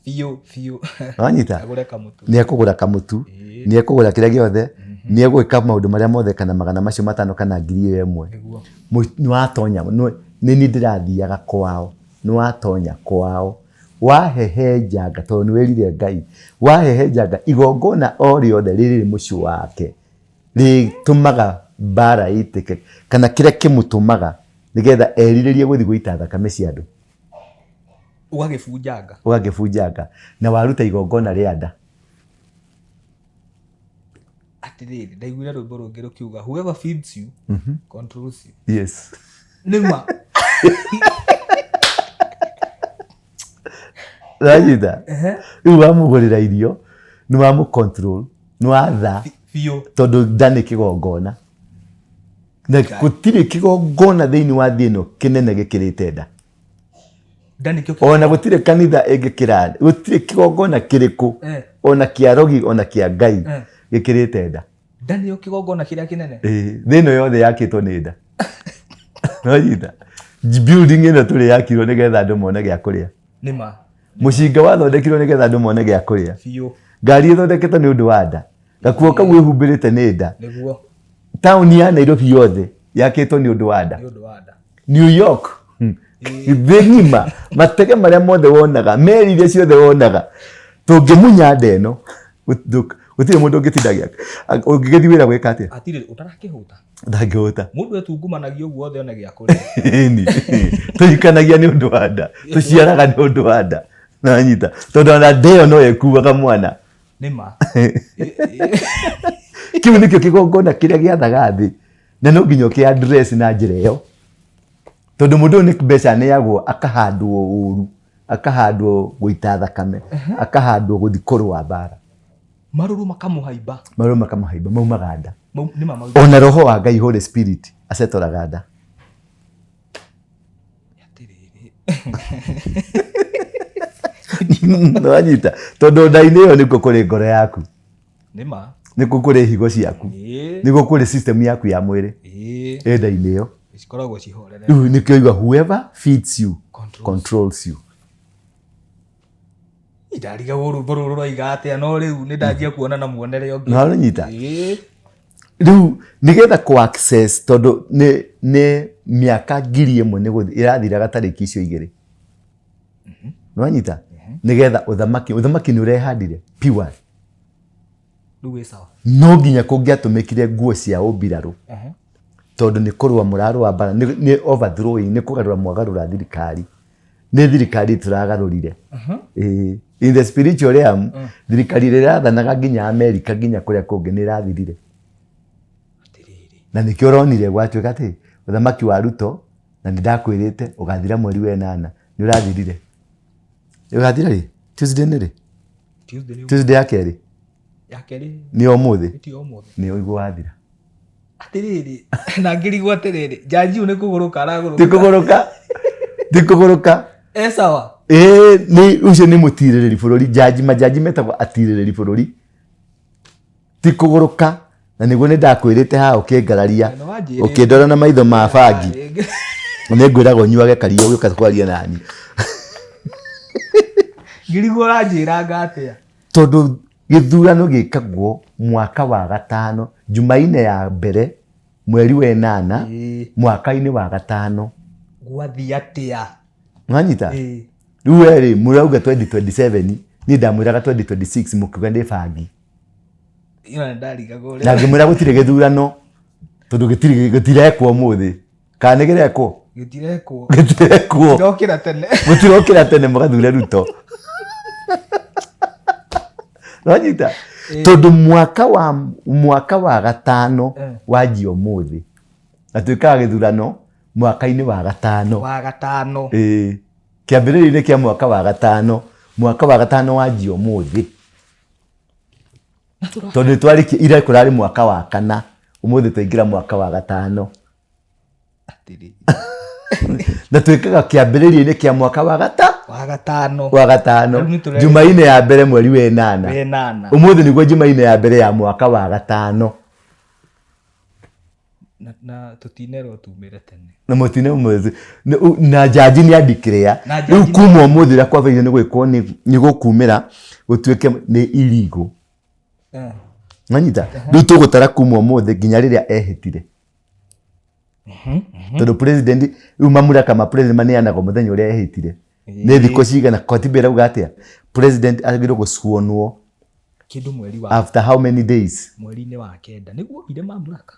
Biũ biũ. Wanyita? Agũre kamũtu. Nĩ ekũgũra kamũtu, nĩ ekũgũra kĩrĩa gĩothe, nĩ egwĩka maũndũ marĩa mothe, kana 500 kana 1000. Nĩ watonya, nĩ niĩ ndĩrathiaga kwao, nĩ watonya kwao, wahehenjanga, tondũ nĩ wĩrire Ngai, wahehenjanga igongona o rĩothe rĩrĩ mũciĩ wake, rĩtũmaga mbara ĩitĩke, kana kĩrĩa kĩmũtũmaga nĩgetha erirĩrie gũthiĩ gũita thakame cia andũ. Ũgagĩbunjanga. Ũgagĩbunjanga. Na waruta igongona rĩa nda. Atĩrĩrĩ, ndaiguire rwĩmbo rũngĩ rũkiuga, "Whoever feeds you controls you." Yes. Nĩ ma. Wanyita? Rĩu wamũgũrĩra irio, nĩ wamũ control, nĩ watha. Biũ. Tondũ nda nĩ kĩgongona. Na gũtirĩ kĩgongona thĩinĩ wa thĩ ĩno kĩnene gĩkĩrĩte nda. Nda nĩkĩo. Ona gũtirĩ kanitha ĩngĩkĩra, gũtirĩ kĩgongona kĩrĩkũ, ona kĩa rogi, ona kĩa Ngai, gĩkĩrĩte nda. Nda nĩyo kĩgongona kĩrĩa kĩnene. Ĩĩ, thĩ ĩno yothe yakĩtwo nĩ nda. Wanyita? Building ĩno tũrĩ yakirwo nĩgetha andũ mone gĩa kũrĩa. Nĩ ma. Mũcinga wathondekirwo nĩgetha andũ mone gĩa kũrĩa. Biũ. Ngari ĩthondeketwo nĩ ũndũ wa nda. Gakuo kau wĩhumbĩrĩte nĩ nda. Nĩguo. Taũni ya Nairobi yothe yakĩtwo nĩ ũndũ wa nda. Nĩ ũndũ wa nda. New York, thĩ ng'ima, matege marĩa mothe wonaga, meri iria ciothe wonaga, tũngĩmunya nda ĩno, gũtirĩ mũndũ ũngĩtinda agĩaka. Ũngĩgĩthiĩ wĩra gwĩka atĩa? Hatirĩ ũtarakĩhũta. Ndangĩhũta. Mũndũ etungumanagia ũguo othe one gĩa kũrĩa. Ĩni. Tũhikanagia nĩ ũndũ wa nda, tũciaraga nĩ ũndũ wa nda. Nanyita? Tondũ ona nda ĩyo no ĩkuaga mwana. Nĩ ma. Kĩu nĩkĩo kĩgongona kĩrĩa gĩathaga thĩ, na no nginya ũkĩ address na njĩra ĩyo, tondũ mũndũ ũyũ nĩ mbeca aneagwo, akahandwo ũru, akahandwo gũita thakame, akahandwo gũthiĩ kũrũa mbara. Marũrũ makamũhaimba. Marũrũ makamũhaimba, maumaga nda. Nĩ ma marũrũ. Ona roho wa Ngai, Holy Spirit, acetoraga nda. Atĩrĩrĩ. Nĩwanyita? Tondũ nda-inĩ ĩyo nĩkuo kũrĩ ngoro yaku. Nĩ ma. Nĩkuo kũrĩ higo ciaku. Nĩkuo kũrĩ system yaku ya mwĩrĩ. Ĩ nda-inĩ ĩyo. Cikoragwo cihorere. Rĩu nĩkĩo igua, "Whoever feeds you controls controls you." Ndarigagwo rwĩmbo rũrũ rũroiga atĩa, no rĩu nĩ ndanjia kuona na muonere ũngĩ. Nĩwanyita? Ĩĩ. Rĩu nĩgetha kũ access, tondũ nĩ mĩaka 1000 nĩ gũthi ĩrathiraga tarĩki icio igĩrĩ. Nĩwanyita? Nĩgetha ũthamaki nĩ ũrehandire pure. Rĩu wĩ sawa. No nginya kũngĩatũmĩkire nguo cia ũmbirarũ, tondũ nĩ kũrũa mũrarũa mbara, nĩ overthrowing, nĩ kũgarũra mwagarũra thirikari. Nĩ thirikari tũragarũrire. Ĩĩ. In the spiritual realm, thirikari ĩrĩa ĩrathanaga nginya Amerika, nginya kũrĩa kũngĩ, nĩ ĩrathirire. Atĩrĩrĩ. Na nĩkĩo ũronire gwatuĩka atĩ ũthamaki wa Ruto, na nĩ ndakwĩrĩte ũgathira mweri wa ĩnana, nĩ ũrathirire. Ũgathira rĩ? Tuesday nĩ rĩ? Tuesday nĩ Tuesday ya kerĩ. Ya kerĩ. Nĩ ũmũthĩ. Nĩ ti ũmũthĩ. Nĩ ũiguo wathira. Atĩrĩrĩ, na ngĩrigwo atĩrĩrĩ, jaji ũyũ nĩ kũgũrũka aragũrũka? Ti kũgũrũka. Ti kũgũrũka. E sawa. Ĩĩ, nĩ ũcio nĩ mũtirĩrĩri bũrũri, jaji, majaji metagwo atirĩrĩri bũrũri. Ti kũgũrũka, na nĩguo nĩ ndakwĩrĩte haha ũkĩngararia, Nĩ wanjĩrĩte. Ũkĩndora na maitho ma bangi. Nĩ ngwĩraga ũnyuage karia ũgĩũka kwaria nani. Ngĩrigwo ũranjĩranga atĩa. Tondũ gĩthurano gĩkagwo mwaka wa gatano, Jumaine ya mbere, mweri wa ĩnana, mwaka-inĩ wa gatano. Gwathiĩ atĩa? Nwanyita? Rĩu we rĩ, mũrauga 2027, niĩ ndamwĩraga 2026, mũkiuga ndĩ bangi. Ĩyo nĩ ndarigagwo ũrĩa. Na ngĩmwĩra gũtirĩ gĩthurano, tondũ gĩtirekwo ũmũthĩ. Kana nĩ gĩrekwo? Gĩtirekwo. Gĩtirekwo. Gĩtirokĩra tene. Mũtirokĩra tene mũgathure Ruto. Nwanyita? Tondũ mwaka wa gatano wanjia ũmũthĩ. Na twĩkaga gĩthurano mwaka-inĩ wa gatano. Wa gatano. Ĩĩ. Kĩambĩrĩria-inĩ kĩa mwaka wa gatano. Mwaka wa gatano wanjia ũmũthĩ. Tondũ nĩ twarĩkia ira kũrarĩ mwaka wa kana. Ũmũthĩ twaingĩra mwaka wa gatano. Atĩrĩrĩ. Na twĩkaga kĩambĩrĩria-inĩ kĩa mwaka wa gata Wa gatano. Wa gatano. Rĩu nĩtũre- Jumaine ya mbere mweri wa ĩnana. Wenana. Ũmũthĩ nĩguo Jumaine ya mbere ya mwaka wa gatano. Na tũtinerwo tumĩre tene. Na mũtine ũmũthĩ na jaji nĩ andikĩrĩa. Na jaji Rĩu kuma ũmũthĩ ũrĩa kwagĩrĩire nĩ gwĩkwo nĩ gũkumĩra gũtuĩke nĩ irigo. Wanyita? Rĩu tũgũtara kuma ũmũthĩ nginya rĩrĩa ehĩtire. Tondũ president rĩu mamuraka ma president maneanagwo mũthenya ũrĩa ehĩtire. Nĩ thikũ cigana katiba ĩrauga atĩa? President agĩrĩirwo gũcuonwo Kĩndũ mweri wa after how many days? Mweri-inĩ wa kenda nĩguo ire mamlaka.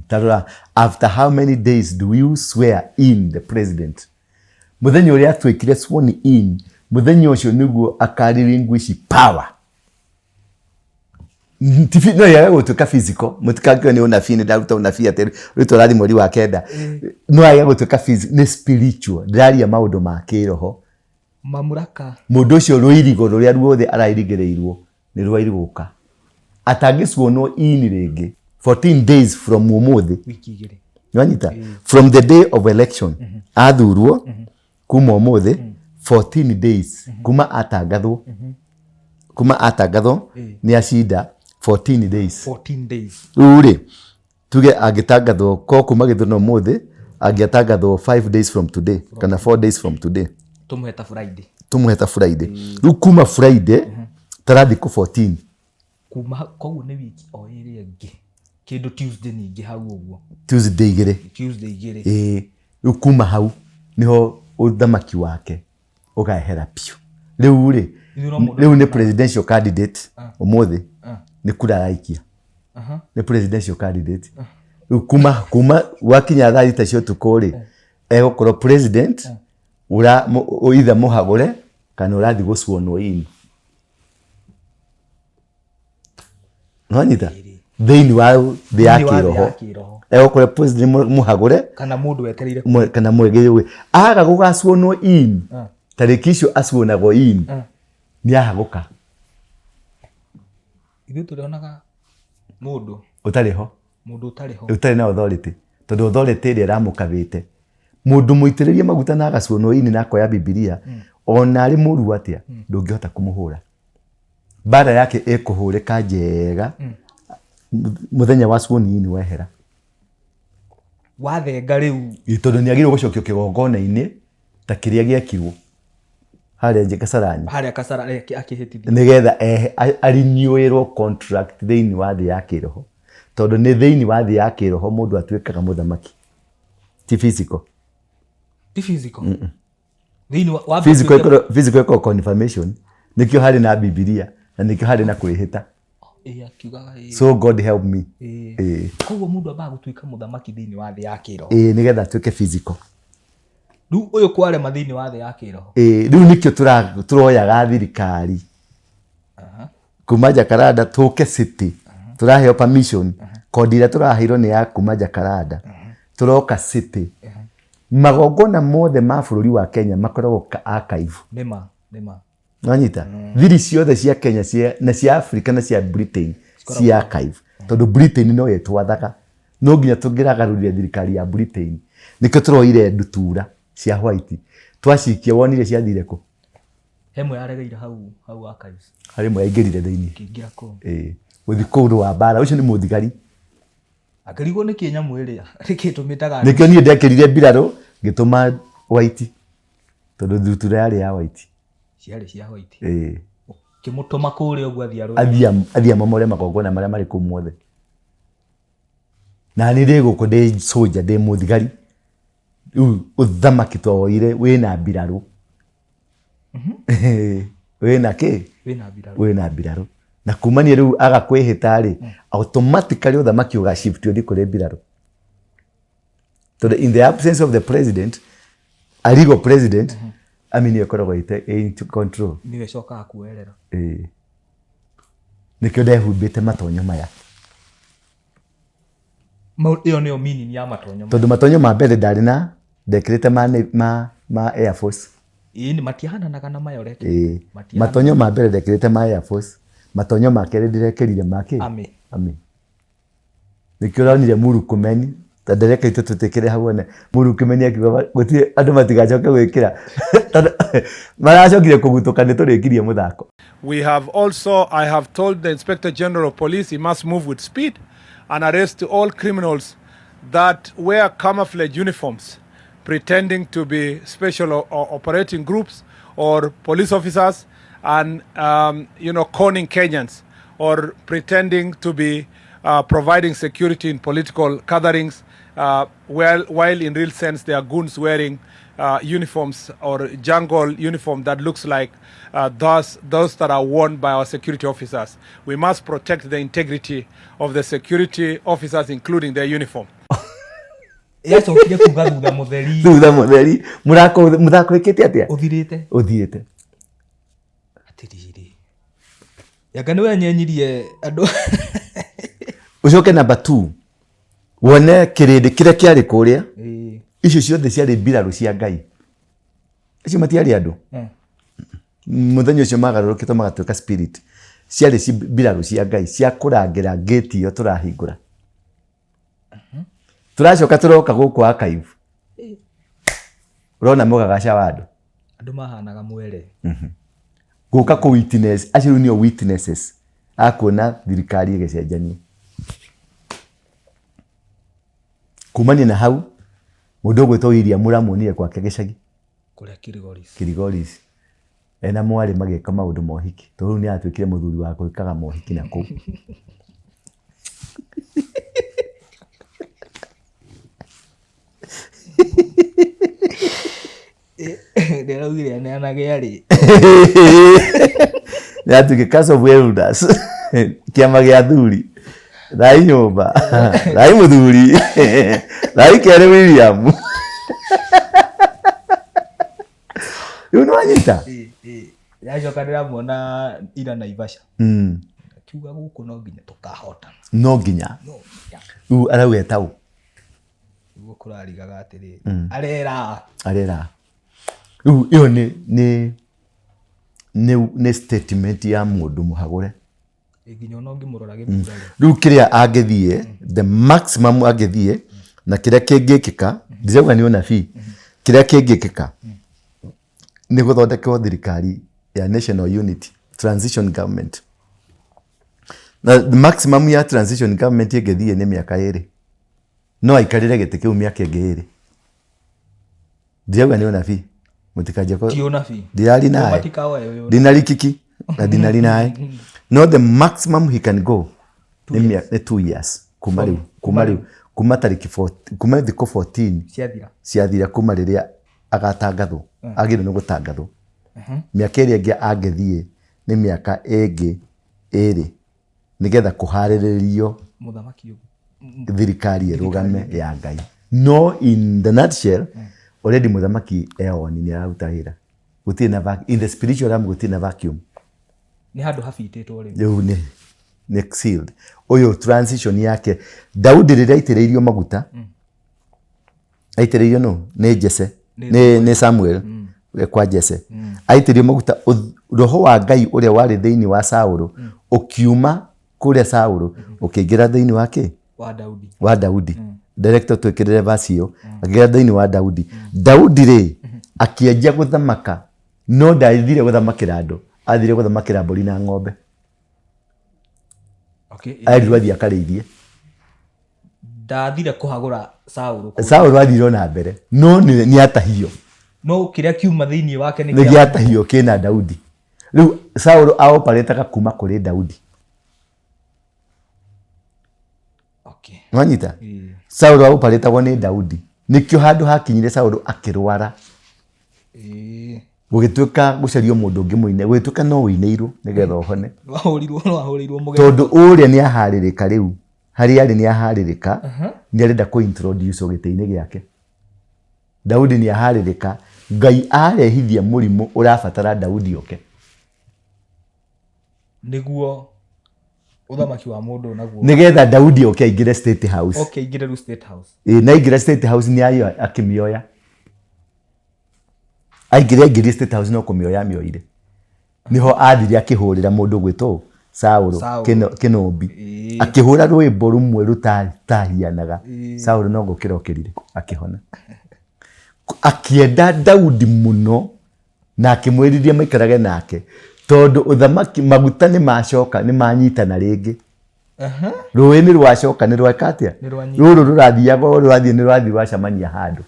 Tarora, after how many days do you swear in the president? Mũthenya ũrĩa atuĩkire sworn in, mũthenya ũcio nĩguo akarelinquish power. No yage gũtuĩka physical, mũtikangĩwe nĩ ũnabii, nĩ ndaruta ũnabii atĩ rĩu tũrathiĩ mweri wa kenda. No yage gũtuĩka physical, nĩ spiritual, ndĩraria maũndũ ma kĩroho. Mamlaka. Mũndũ ũcio rũirigo rũrĩa ruothe arairigĩrĩirwo nĩ rwairigũka. Atangĩcuonwo in rĩngĩ 14 days from ũmũthĩ. Wiki 2. Nĩwanyita? From the day of election, athurwo kuma ũmũthĩ 14 days kuma atangathwo, kuma atangathwo nĩ acinda 14 days. 14 days. Rĩu rĩ, tuge angĩtangathwo ko kuma gĩthurano ũmũthĩ, angĩatangathwo 5 days from today kana 4 days from today. Tũmũhe ta Friday. Tũmũhe ta Friday. Rĩu kuma Friday tara thikũ 14. Kuma koguo nĩ wiki o ĩrĩa ĩngĩ. Kĩndũ Tuesday ningĩ hau ũguo. Tuesday igĩrĩ. Tuesday igĩrĩ. Ĩĩ, rĩu kuma hau niho ũthamaki wake ũgahera biũ. Rĩu rĩ, Ithuĩ no mũndũ rĩu nĩ presidential candidate ũmũthĩ nĩ kura araikia. Nĩ presidential candidate. Rĩu kuma gwakinya thaa thita cia ũtukũ rĩ, egũkorwo president ũra either mũhagũre kana ũrathiĩ gũcuonwo in. Nĩwanyita? Thĩinĩ wa thĩ ya Thĩinĩ wa thĩ ya kĩroho. kĩroho. Egũkorwo president mũhagũre kana mũndũ wetereire kana mwegĩrĩwe aga gũgacuonwo in tarĩki icio acuonagwo in nĩ ahagũka. Ithuĩ tũrĩonaga mũndũ ũtarĩ ho, mũndũ ũtarĩ ho, ũtarĩ na authority, tondũ authority ĩrĩa ĩramũkabĩte mũndũ mũitĩrĩrie maguta na agacuonwo in na akoya Bibilia, ona arĩ mũru atĩa ndũngĩhota kũmũhũra. Mbara yake ĩkũhũrĩka njega mũthenya wa sworn in wehera. Wathenga rĩu. Ĩ, tondũ nĩ agĩrĩirwo gũcokio kĩgongona-inĩ ta kĩrĩa gĩekirwo harĩa nje Kasarani. Harĩa Kasarani akĩhĩtithio. Nĩgetha arinewĩrwo contract thĩinĩ wa thĩ ya kĩroho, tondũ nĩ thĩinĩ wa thĩ ya kĩroho mũndũ atuĩkaga mũthamaki, ti physical. Ti physical. Thĩinĩ wa Physical physical ĩkoragwo confirmation, nĩkĩo harĩ na Bibilia na nĩkĩo harĩ na kwĩhĩta. Ĩ, akiugaga ĩ. So God help me. Ĩ. Ĩ. Koguo mũndũ ambaga gũtuĩka mũthamaki thĩinĩ wa thĩ ya kĩroho. Ĩ, nĩgetha atuĩke physical. Rĩu ũyũ kwarema thĩinĩ wa thĩ ya kĩroho. Ĩ, rĩu nĩkĩo tũroyaga thirikari kuma Jakaranda tũke city, tũraheo permission, kodi ĩrĩa tũraheirwo nĩ ya kuma Jakaranda, tũroka city. Magongona mothe ma bũrũri wa Kenya makoragwo archive. Nĩma, nĩma. Wanyita? Thiri ciothe cia Kenya na cia Africa na cia Britain cia archive, tondũ Britain no ĩtwathaga, no nginya tũngĩragarũrire thirikari ya Britain. Nĩkĩo tũroire ndutura cia white twacikia, wonire ciathire kũ? Hemwe yaregeire hau hau archives. Harĩ ĩmwe yaingĩrire thĩinĩ. Kĩingĩra kũu. Ĩĩ, gũthiĩ kũu rwa mbara, ũcio nĩ mũthigari. Akĩrigwo nĩkĩ nyamũ ĩrĩa nĩkĩ tũmĩtaga. Nĩkĩo niĩ ndekĩrire mbirarũ ngĩtũma white, tondũ ndutura yarĩ ya white. Ciarĩ cia white. Ĩĩ. Ũkĩmũtũma kũrĩa ũguo athiĩ arũe. Athiĩ amomore magongona marĩa marĩ kũu mothe. Na niĩ ndĩ gũkũ ndĩ soldier, ndĩ mũthigari. Rĩu ũthamaki twawoire wĩna mbirarũ. Wĩna kĩ? Wĩna mbirarũ. Wĩna mbirarũ. Na kumania rĩu aga kwĩhĩta rĩ, automatically ũthamaki ũgashift ũthiĩ kũrĩ mbirarũ. Tondũ in the absence of the president, a legal president, army nĩyo ĩkoragwo in control. Nĩyo ĩcokaga kuoerera. Ĩĩ. Nĩkĩo ndehumbĩte matonyo maya. Ĩyo nĩyo meaning ya matonyo maya. Tondũ matonyo ma mbere ndarĩ na, ndekĩrĩte ma Air Force. Ĩĩ, nĩ matihananaga na maya ũrekĩrĩte. Ĩĩ. Matihananaga. Matonyo ma mbere ndekĩrĩte ma Air Force. Matonyo ma kerĩ ndĩrekĩrire ma kĩ? Army. Army. Nĩkĩo ũronire Murkomen Ta ndereka itũ tũtĩkĩre hau one mũru kĩmeni akiuga gũtirĩ andũ matigacoke gwĩkĩra tondũ maracokire kũgutũka nĩ tũrĩkirie mũthako. We have also, I have told the Inspector General of Police he must move with speed and arrest all criminals that wear camouflage uniforms, pretending to be special operating groups or police officers and, conning Kenyans or pretending to be providing security in political gatherings, while in real sense they are goons wearing uniforms or jungle uniform that looks like those that are worn by our security officers. We must protect the integrity of the security officers, including their uniform. Yacokire kuga thutha mutheri. Thutha mutheri murako muthako wikite atia? Uthirite. Uthiite. Atiriri, yanga niwe nyenyirie andu. Ucoke number 2 wone kirindi kiria kiari kuria. Icio ciothe ciarĩ mbirarũ cia Ngai, icio matiarĩ andũ. Mũthenya ũcio magarũrũkĩtwo magatuĩka spirit, ciarĩ mbirarũ cia Ngai cia kũrangĩra gate ĩyo tũrahingũra. Tũracoka tũroka gũkũ archive, ũrona mũgagaca wa andũ. Andũ mahanaga mwere. Gũka kũ witness, acio rĩu nĩo witnesses a kuona thirikari ĩgĩcenjania. Kumania na hau mũndũ ũgwĩtwo William mũramuonire kwake gĩcagi kũrĩa Kilgoris. Kilgoris ena mwarĩ magĩka maũndũ ma ũhiki, tondũ rĩu nĩ atuĩkire mũthuri wa gwĩkaga mohiki na kũu. Ndĩraugire aneanage arĩ. Nĩ atuĩkire Council of Elders, kĩama gĩa athuri, thai nyũmba, thai mũthuri, thai kerĩ William. Rĩu nĩ wanyita? Yacoka ndĩramuona ira Naivasha. Akiuga gũkũ no nginya tũkahotana. No nginya. No nginya. Rĩu arauga etaũ? Nĩguo kũrarigaga atĩrĩrĩ. Arera. Arera. Rĩu ĩyo nĩ statement ya mũndũ mũhagũre. Nginya ona ũngĩmũrora gĩthura rĩ. Rĩu kĩrĩa angĩthiĩ, the maximum angĩthiĩ, na kĩrĩa kĩngĩkĩka, ndirauga nĩ ũnabii, kĩrĩa kĩngĩkĩka nĩ gũthondekerwo thirikari ya National Unity Transition Government. Na the maximum ya transition government ĩngĩthiĩ nĩ mĩaka 2. No aikarĩre gĩtĩ kĩu mĩaka ĩngĩ 2. Ndirauga nĩ ũnabii. Mũtikanjie Ti ũnabii. Ndirari naye. Matikaoe ũyũ. Ndinarikiki na ndinari naye. No the maximum he can go nĩ 2 years. Kuma rĩu, kuma rĩu, kuma tarĩki kuma thikũ 14 Ciathira. Ciathira kuma rĩrĩa agatangathwo. Agĩrĩirwo nĩ gũtangathwo. Mĩaka ĩrĩa ĩngĩ angĩthiĩ nĩ mĩaka ĩngĩ 2 nĩgetha kũharĩrĩrio Mũthamaki ũyũ. thirikari ĩrũgame ya Ngai. No in the nutshell, already mũthamaki eoni nĩ araruta wĩra. Gũtirĩ na in the spiritual realm gũtirĩ na vacuum. Nĩ handũ habitĩtwo rĩu. Rĩu nĩ sealed. Ũyũ transition yake Daudi rĩrĩa aitĩrĩirio maguta, aitĩrĩirio nũ? Nĩ Jesse. Nĩ Samuel. Kwa Jesse. Aitĩrĩirio maguta, roho wa Ngai ũrĩa warĩ thĩinĩ wa Saũlũ, ũkiuma kũrĩa Saũlũ, ũkĩingĩra thĩinĩ wa kĩ? Wa Daudi. Wa Daudi. Director twĩkĩrĩre verse ĩyo. Akĩingĩra thĩinĩ wa Daudi. Daudi rĩ, akĩanjia gũthamaka, no ndathire gũthamakĩra andũ, athire gũthamakĩra mbũri na ng'ombe. Arirwo athiĩ akarĩithie. Ndathire kũhagũra Saũlũ kũu. Saũlũ athire ona mbere, no nĩ atahio. No kĩrĩa kiuma thĩinĩ wake nĩ Nĩ kĩa gĩatahio kĩna Daudi. Rĩu Saũlũ aoparĩtaga kuma kũrĩ Daudi. Nwanyita? Saũlũ aoparĩtagwo nĩ Daudi. Nĩkĩo handũ hakinyire Saũlũ akĩrwara. Gũgĩtuĩka gũcario mũndũ ũngĩ mũine, gũgĩtuĩka no ũinĩirwo nĩgetha ũhone. Wahũrirwo mũgeni. Tondũ ũrĩa nĩ aharĩrĩka rĩu, harĩa arĩ nĩ aharĩrĩka, nĩ arenda kũ introduce gĩtĩ-inĩ gĩake. Daudi nĩ aharĩrĩka, Ngai arehithia mũrimũ ũrabatara Daudi oke. Nĩguo ũthamaki wa mũndũ naguo. Nĩgetha Daudi oke aingĩre State House. Oke aingĩre rĩu State House. Ĩĩ, na aingĩra State House nĩ ayo akĩmĩoya. Aingĩre aingĩrie State House no kũmĩoya amĩoire. Nĩho athire akĩhũrĩra mũndũ ũgwĩtwo Saũlũ Saũlũ. Kĩnũbi. Akĩhũra rwĩmbo rũmwe rũtahianaga. Saũlũ no gũkĩra okĩrire akĩhona. Akĩenda Daudi mũno na akĩmwĩrirĩria maikarage nake tondũ ũthamaki maguta nĩ macoka nĩ manyitana rĩngĩ. Rũĩ nĩ rwacoka nĩ rweka atĩa? Nĩ rwanyita. Rũrũ rũrathiaga o rũrathiĩ nĩ rwathiĩ rwacemania handũ.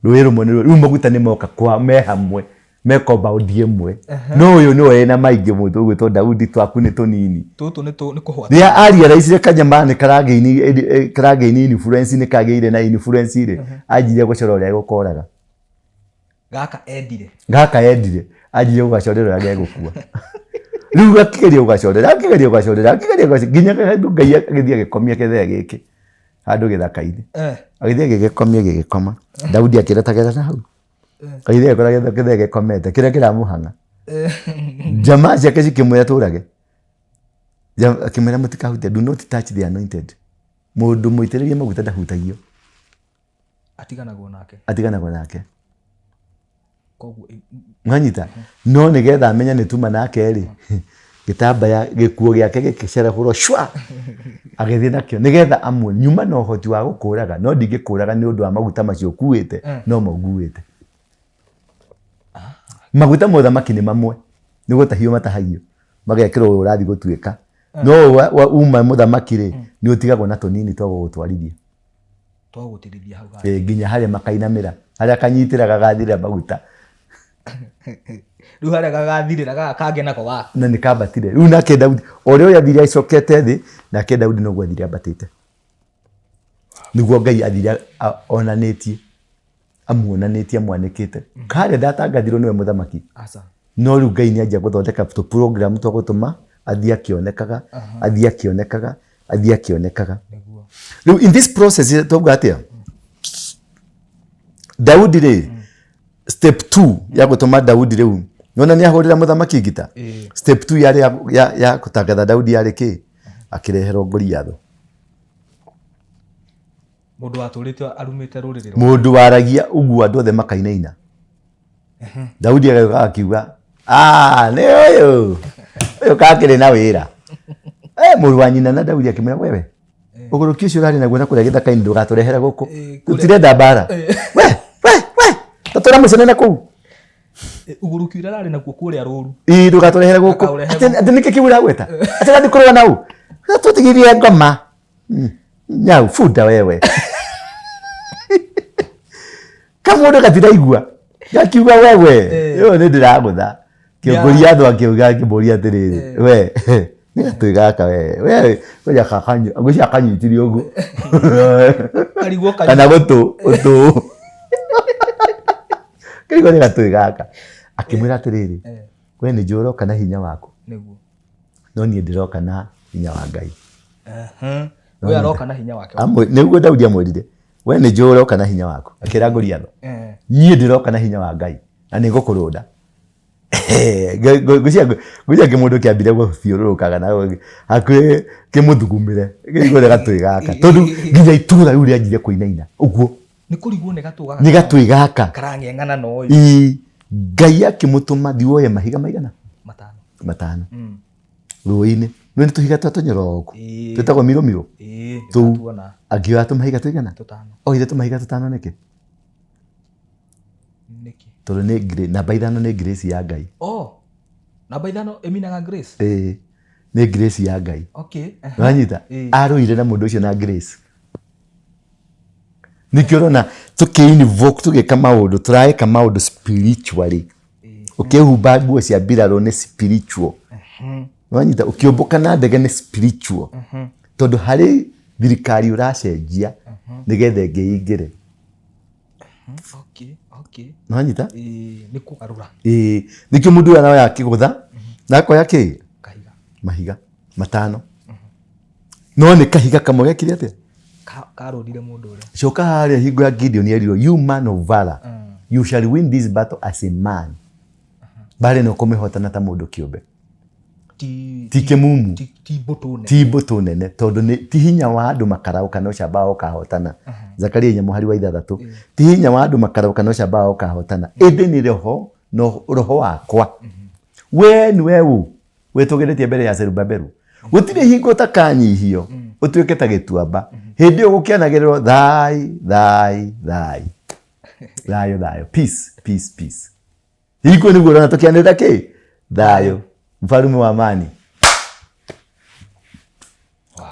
Rũĩ rũmwe nĩ rĩu maguta nĩ moka kwa me hamwe me compound ĩmwe. No ũyũ nĩwe wĩna maingĩ mũndũ ũgwĩtwo Daudi twaku nĩ tũnini. Tũtũ nĩ nĩ kũhwata. Rĩrĩa arealize kanyama nĩ karagaini influence nĩ kagĩire na influence rĩ, anjirie gũcora ũrĩa egũkoraga. Gaka endire. Gaka endire, anjirie gũgacorera ũrĩa gegũkua. Rĩu akĩgeria gũgacorera, akĩgeria gũgacorera, akĩgeria gũgacorera, nginya handũ Ngai agĩthiĩ agĩkomia gĩthee gĩkĩ handũ gĩthaka-inĩ. Agĩthiĩ agĩgĩkomia gĩgĩkoma. Daudi akĩra ta gera na hau. Agĩthiĩ agĩkora gĩthee gĩkomete, kĩrĩa kĩramũhang'a. Jamaa ciake cikĩmwĩra tũrage. Akĩmwĩra mũtikahutie, do not touch the anointed. Mũndũ mũitĩrĩrie maguta ndahutagio. Atiganagwo nake. Atiganagwo nake. Koguo Mwanyita? No nĩgetha amenye nĩ tuma nake rĩ, gĩtambaya gĩkuo gĩake gĩkĩcerehũrwo cwa, agĩthiĩ nakĩo nĩgetha amuone. Nyuma na ũhoti wa gũkũraga, no ndingĩkũraga nĩ ũndũ wa maguta macio ũkuĩte, no mo nguĩte. Maguta ma ũthamaki nĩ mamwe, nĩ gũtahio matahagio, magekĩrwo ũyũ ũrathiĩ gũtuĩka. No uma mũthamaki rĩ, nĩ ũtigagwo na tũnini twa gũgũtwarithia. Twagũtirithia hau handũ. Nginya harĩa makainamĩra, harĩa kanyitĩra gagathirĩra maguta. Rĩu harĩa gagathirĩra gaka kangĩ nako gaka. Na nĩ kambatire. Rĩu nake Daudi, o ũrĩa ũyũ athire acokete thĩ, nake Daudi noguo athire ambatĩte. Nĩguo Ngai athire onanĩtie, amuonanĩtie amwanĩkĩte. Harĩa ndatangathirwo nĩwe mũthamaki. Aca. No rĩu Ngai nĩ anjia gũthondeka tũ program twa gũtũma athiĩ akĩonekaga, athiĩ akĩonekaga, athiĩ akĩonekaga. Rĩu in this process twauga atĩa? Daudi rĩ, step 2 ya gũtũma Daudi rĩu, nĩwona nĩ ahũrĩra mũthamaki ngita? Step 2 yarĩ ya gũtangatha Daudi yarĩ kĩ? Akĩreherwo Goliathũ. Mũndũ watũrĩte arumĩte rũrĩrĩ rwa. Mũndũ waragia ũguo andũ othe makainaina. Daudi agĩũka akiuga, "Ah, nĩ ũyũ. Ũyũ kakĩrĩ na wĩra." Mũrũ wa nyina na Daudi akĩmwĩra, "Wewe, ũgũrũki ũcio ũrarĩ naguo na kũrĩa gĩthaka-inĩ ndũgatũrehere gũkũ. Tũtirenda mbara." We, we, we, ta tũra mũcene na kũu. Ũgũrũki ũrĩa ararĩ naguo kũrĩa rũru. Ĩĩ, ndũgatũrehere gũkũ. Ndũkaũrehe Atĩ nĩkĩ kĩu ũragweta? Atĩ ũrathiĩ kũrũa na ũ? Tũtigithie ngoma. Nyau, bunda wewe. Kamũndũ gatiraigua. Gakiuga wewe, ũyũ nĩ ndĩragũtha. Kĩongori andũ akiuga akĩmũria atĩrĩrĩ, we, nĩ gatũĩ gaka we, we, ngoja kakanyu, ngwĩciria akanyitire ũguo. Karigwo kanyu. Kana gũtũ, ũtũ. Karigwo nĩ gatũĩ gaka. Akĩmwĩra atĩrĩrĩ, we nĩ njũĩ ũroka na hinya waku. Nĩguo. No niĩ ndĩroka na hinya wa Ngai. We aroka na hinya wake. Nĩguo Daudi amwĩrire, we nĩ njũĩ ũroka na hinya waku. Akĩra Goliathũ, niĩ ndĩroka na hinya wa Ngai na nĩ ngũkũrũnda. Ngwĩciria kĩmũndũ kĩambire gũthiũrũrũkaga na hakuhĩ kĩmũthugumĩre kĩrigwo nĩ gatũĩ gaka, tondũ nginya itũũra rĩu rĩanjire kũinaina ũguo. Nĩ kũrigwo nĩ gatũ gaka. Nĩ gatũĩ gaka. Karang'eng'ana na ũyũ. Ĩĩ, Ngai akĩmũtũma thiĩ woye mahiga maigana? Matano. Matano. Rũĩ-inĩ. Nĩ tũhiga twa tũnyoroku. Twĩtagwo mirũmirũ. Tũu. Akĩoya tũmahiga tũigana? Tũtano. Oire tũmahiga tũtano nĩkĩ? Nĩkĩ? Tondũ nĩ namba ithano nĩ grace ya Ngai. Oh, namba ithano ĩminaga grace? Ĩĩ, nĩ grace ya Ngai. Okay. Wanyita? Arũire na mũndũ ũcio na grace. Nĩkĩo ũrona tũkĩ-invoke tũgĩka maũndũ, tũreka maũndũ spiritually. Ũkĩhumba nguo cia mbirarũ nĩ spiritual. Wanyita? Ũkĩũmbũka na ndege nĩ spiritual. Tondũ harĩ thirikari ũracenjia nĩgetha ĩngĩ ĩingĩre. Okay, okay. Nĩwanyita? Nĩ kũgarũra. Ĩĩ, nĩkĩo mũndũ ũyũ aroya kĩgũtha na akoya kĩ? Kahiga. Mahiga matano. No nĩ kahiga kamwe gekire atĩa? Karũrire mũndũ ũrĩa. Coka harĩa hingo ya Gideon erirwo, you man of valor, you shall win this battle as a man. Mbara ĩno ũkũmĩhotana ta mũndũ kĩũmbe. Ti kĩmumu. Ti mbũtũ nene. Ti mbũtũ nene, tondũ nĩ ti hinya wa andũ makaraũ kana ũcamba wao ũkahotana. Zakaria inya mũhari wa ithathatũ. Ti hinya wa andũ makaraũ kana ũcamba wao ũkahotana. Ĩndĩ nĩ roho, no roho wakwa. We nĩwe ũ? Wĩtũgĩrĩtie mbere ya Zerubabelu. Gũtirĩ hingo ũtakanyihio ũtuĩke ta gĩtuamba. Hĩndĩ ĩyo gũkĩanagĩrĩrwo thai, thai, thai. Thayũ, thayũ. Peace, peace, peace. Hingo nĩguo ũrona tũkĩanĩrĩra kĩ? Thayũ. Mfalume wa amani.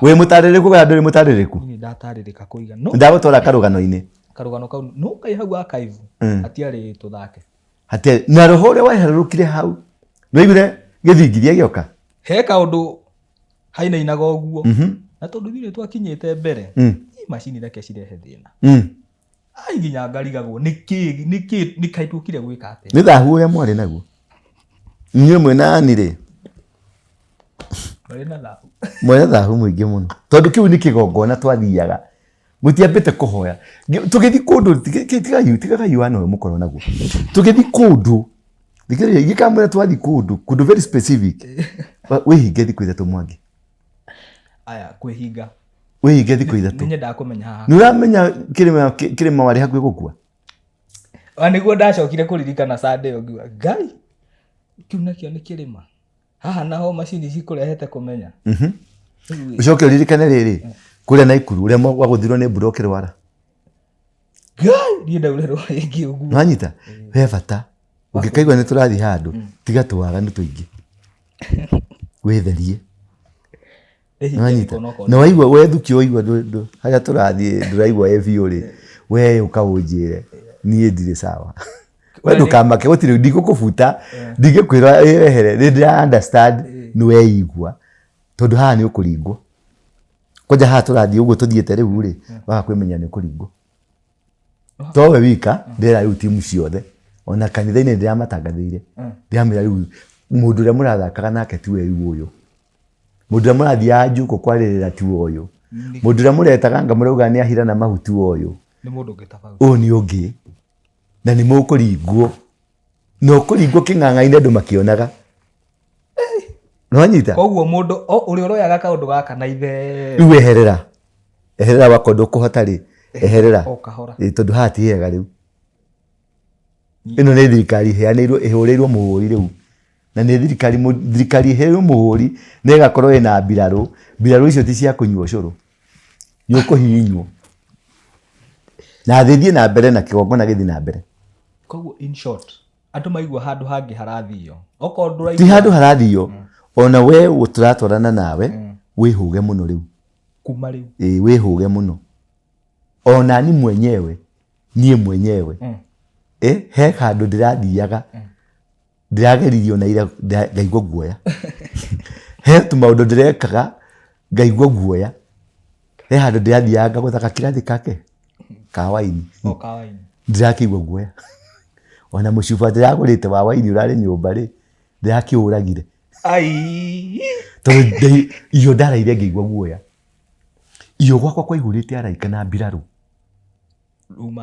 Wĩ mũtarĩrĩku kana ndũrĩ mũtarĩrĩku? Niĩ ndatarĩrĩka kũigana. No Ndagũtwara karũgano-inĩ. Karũgano kau no kai hau archive hatiarĩ tũthake. Hatirĩ na roho ũrĩa waharũrũkire hau. Nĩwaiguire gĩthingithia gĩoka? He kaũndũ hainainaga ũguo. Na tondũ ithuĩ nĩtwakinyĩte mbere, ii macini reke cirehe thĩna. Ai nginya ngarigagwo nĩkĩ nĩkĩ nĩkaĩ tuokire gwĩka atĩa. Nĩ thahu ũrĩa mwarĩ naguo. Inyuĩ mwĩna ani rĩ? Marĩ na thahu. Mwĩna thahu mũingĩ mũno. Tondũ kĩu nĩ kĩgongona twathiaga. Mũtiambĩte kũhoya. Tũgĩthiĩ kũndũ, tigagai wana ũyũ mũkorwo naguo. Tũgĩthiĩ kũndũ, thikĩrĩria, ingĩkamwĩra twathiĩ kũndũ, kũndũ very specific, wĩhinge thikũ ithatũ Mwangi. Aya, kwĩhinga. Wĩhinge thikũ ithatũ. Nĩ nyendaga kũmenya haha. Nĩ ũramenya kĩrĩma warĩ hakuhĩ gũkua? Na nĩguo ndacokire kũririkana Sunday ĩyo ngiuga, Ngai, kĩu nakĩo nĩ kĩrĩma. Haha naho macini cikũrehete kũmenya. Rĩu ĩ, Ũcoke ũririkane rĩrĩ, kũrĩa Naikuru ũrĩa wagũthirwo nĩ mbura ũkĩrwara. Ngai, niĩ ndaurĩrwo rĩngĩ ũguo. Nĩwanyita? He bata. Ũngĩkaigua nĩ tũrathiĩ handũ, tiga tũwaganu tũingĩ. Wĩtherie. Nĩwanyita? Na waigua wethukio waigua harĩa tũrathiĩ ndũraigua wĩ biũ rĩ, we ũka ũnjĩre niĩ ndirĩ sawa. We ndũkamake gũtirĩ ndingũkũbuta, ndingĩkwĩra wĩrehere, nĩ ndĩra understand nĩ weigua tondũ haha nĩ ũkũringwo. Kwanja haha tũrathiĩ ũguo tũthiĩte rĩu rĩ, waga kwĩmenya nĩ ũkũringwo. Towe wika, ndĩrera rĩu timu ciothe. Ona kanitha-inĩ ndĩramatangathĩire. Ndĩramera rĩu mũndũ ũrĩa mũrathakaga nake tiwe rĩu ũyũ. Mũndũ ũrĩa mũrathiaga njuko kwarĩrĩra tiwe ũyũ. Mũndũ ũrĩa mũretaga nga mũrauga nĩ ahira na mahu tiwe ũyũ. Nĩ mũndũ ũngĩ tofauti. Ũyũ nĩ ũngĩ. Na nĩ mũkũringwo. Na ũkũringwo kĩng'ang'a-inĩ andũ makĩonaga. Nĩwanyita? Koguo mũndũ ũrĩa ũroyaga kaũndũ gaka na itherũ. Rĩu eherera. Eherera wakorwo ndũkũhota rĩ, eherera. O kahora. Ĩ, tondũ haha ti hega rĩu. Ĩno nĩ thirikari ĩheanĩirwo, ĩhũrĩirwo mũhũri rĩu. Na nĩ thirikari, thirikari ĩhũrĩirwo mũhũri na ĩgakorwo ĩna mbirarũ. Mbirarũ icio ti cia kũnyua ũcũrũ. Nĩ ũkũhihinywo. Na thĩ ĩthiĩ na mbere na kĩgongona gĩthiĩ na mbere. Koguo in short, andũ maigua handũ hangĩ harathio. Okorwo ndũraigua. Ti handũ harathio. Ona we tũratwarana nawe, wĩhũge mũno rĩu. Kuma rĩu. Ĩĩ, wĩhũge mũno. Ona ni mwenyewe, niĩ mwenyewe. He handũ ndĩrathiaga. Ndĩrageririo na ira ngaigua guoya. He tũmaũndũ ndĩrekaga ngaigua guoya. He handũ ndĩrathiaga ngagũtha gakirathi gake ka waini. O ka waini. Ndĩrakĩigua guoya. Ona mũcuba ndĩragũrĩte wa waini ũrarĩ nyũmba rĩ, ndĩrakĩũragire. Ai. Tondũ irio ndaraire ngĩigua guoya. Irio gwakwa kwaihũrĩte araika na mbirarũ.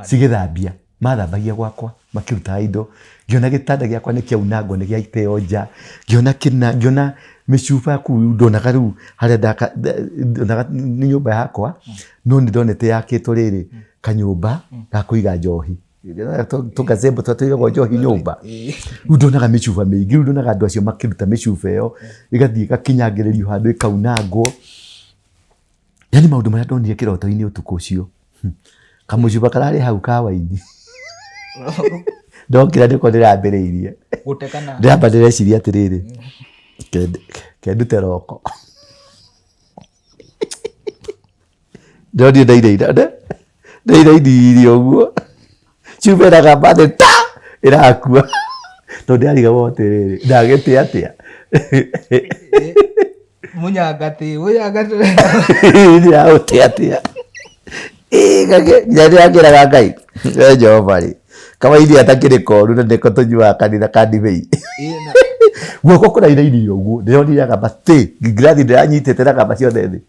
Cigĩthambia, mathambagia gwakwa makĩrutaga indo, ngĩona gĩtanda gĩakwa nĩ kĩaunangwo nĩ gĩateo nja, ngĩona kĩna, ngĩona mĩcuba kũu ndonaga rĩu harĩa ndaka, ndonaga nĩ nyũmba yakwa, no nĩ ndonete yakĩtwo rĩrĩ, kanyũmba ga kũiga njohi. Tũgazebo tũrĩa tũigagwo njohi nyũmba. Rĩu ndonaga mĩcuba mĩingĩ, rĩu ndonaga andũ acio makĩruta mĩcuba ĩyo, ĩgathiĩ ĩgakinyangĩrĩrio handũ ĩkaunangwo. Yaani maũndũ marĩa ndonire kĩroto-inĩ ũtukũ ũcio. Kamũcuba kararĩ hau ka waini. Ndokĩra nĩko ndĩrambĩrĩirie. Gũte kana? Ndĩramba ndĩreciria atĩrĩrĩ, kendute roko. Ndonire ndainaina, ndainainirie ũguo. Cuba ĩragamba thĩ ta ĩrakua. Tondũ ndĩrarigagwo atĩrĩrĩ, ndagĩte atĩa? Mũnyangatĩ, mũnyangatĩ. Ndĩraũte atĩa? Nginya ndĩrakĩraga Ngai, we Jehova rĩ, kawaini atakĩrĩ koru na nĩko tũnyuaga kanitha ka ndibei. Guoko kũrainainirio ũguo, ndĩronire ĩragamba tĩ, ngirathi ndĩranyitĩte ĩragamba ciothe thĩ.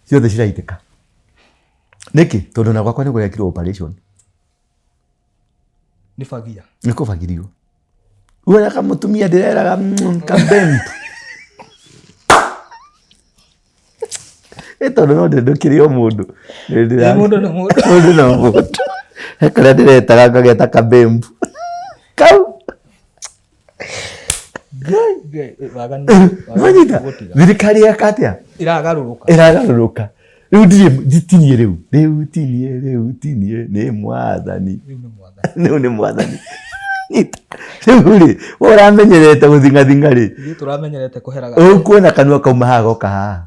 Ciothe ciraitĩka. Nĩkĩ? Tondũ ona gwakwa nĩ kũrekirwo operation. Nĩ bagia. Nĩ kũbagirio. Wona kamũtumia ndĩreraga kabembu. Ĩ tondũ no ndĩndũkĩre o mũndũ. Mũndũ nĩ mũndũ. Mũndũ no mũndũ. He karĩa ndĩretaga ngageta kabembu. Kau. Ngai, waganu Wanyita gũtiga. thirikari yeka atĩa Ĩragarũrũka. Ĩragarũrũka rĩu. Ndirĩ tinie rĩu, rĩu tinie, rĩu tinie nĩ mwathani. Rĩu nĩ mwathani. Rĩu nĩ mwathani. Nyita. Rĩu rĩ, we ũramenyerete gũthingathinga rĩ, Ithuĩ tũramenyerete kũheraga. Ũkuona kanua kauma haha goka haha,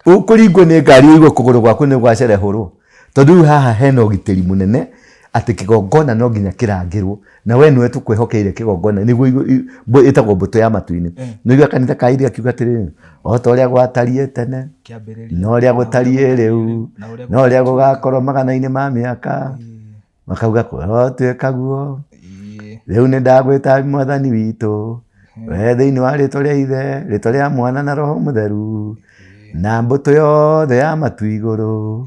ũkũringwo nĩ ngari, ũigue kũgũrũ gwaku nĩ gwacerehũrwo, tondũ rĩu haha hena ũgitĩri mũnene atĩ kĩgongona no nginya kĩrangĩrwo, na we nĩwe tũkwĩhokeire kĩgongona nĩguo ĩtagwo mbũtũ ya matu-inĩ. Nĩguo kanitha ka iria kiuga atĩrĩrĩ, o ta ũrĩa gwatariĩ tene, Kĩambĩrĩria. na ũrĩa gũtariĩ rĩu, Na ũrĩa na ũrĩa gũgakorwo magana-inĩ ma mĩaka, makauga kũrotuĩka guo. Rĩu nĩ ndagwĩta mwathani witũ, we thĩinĩ wa rĩtwa rĩa ithe, rĩtwa rĩa mwana na roho mũtheru, na mbũtũ yothe ya matu igũrũ.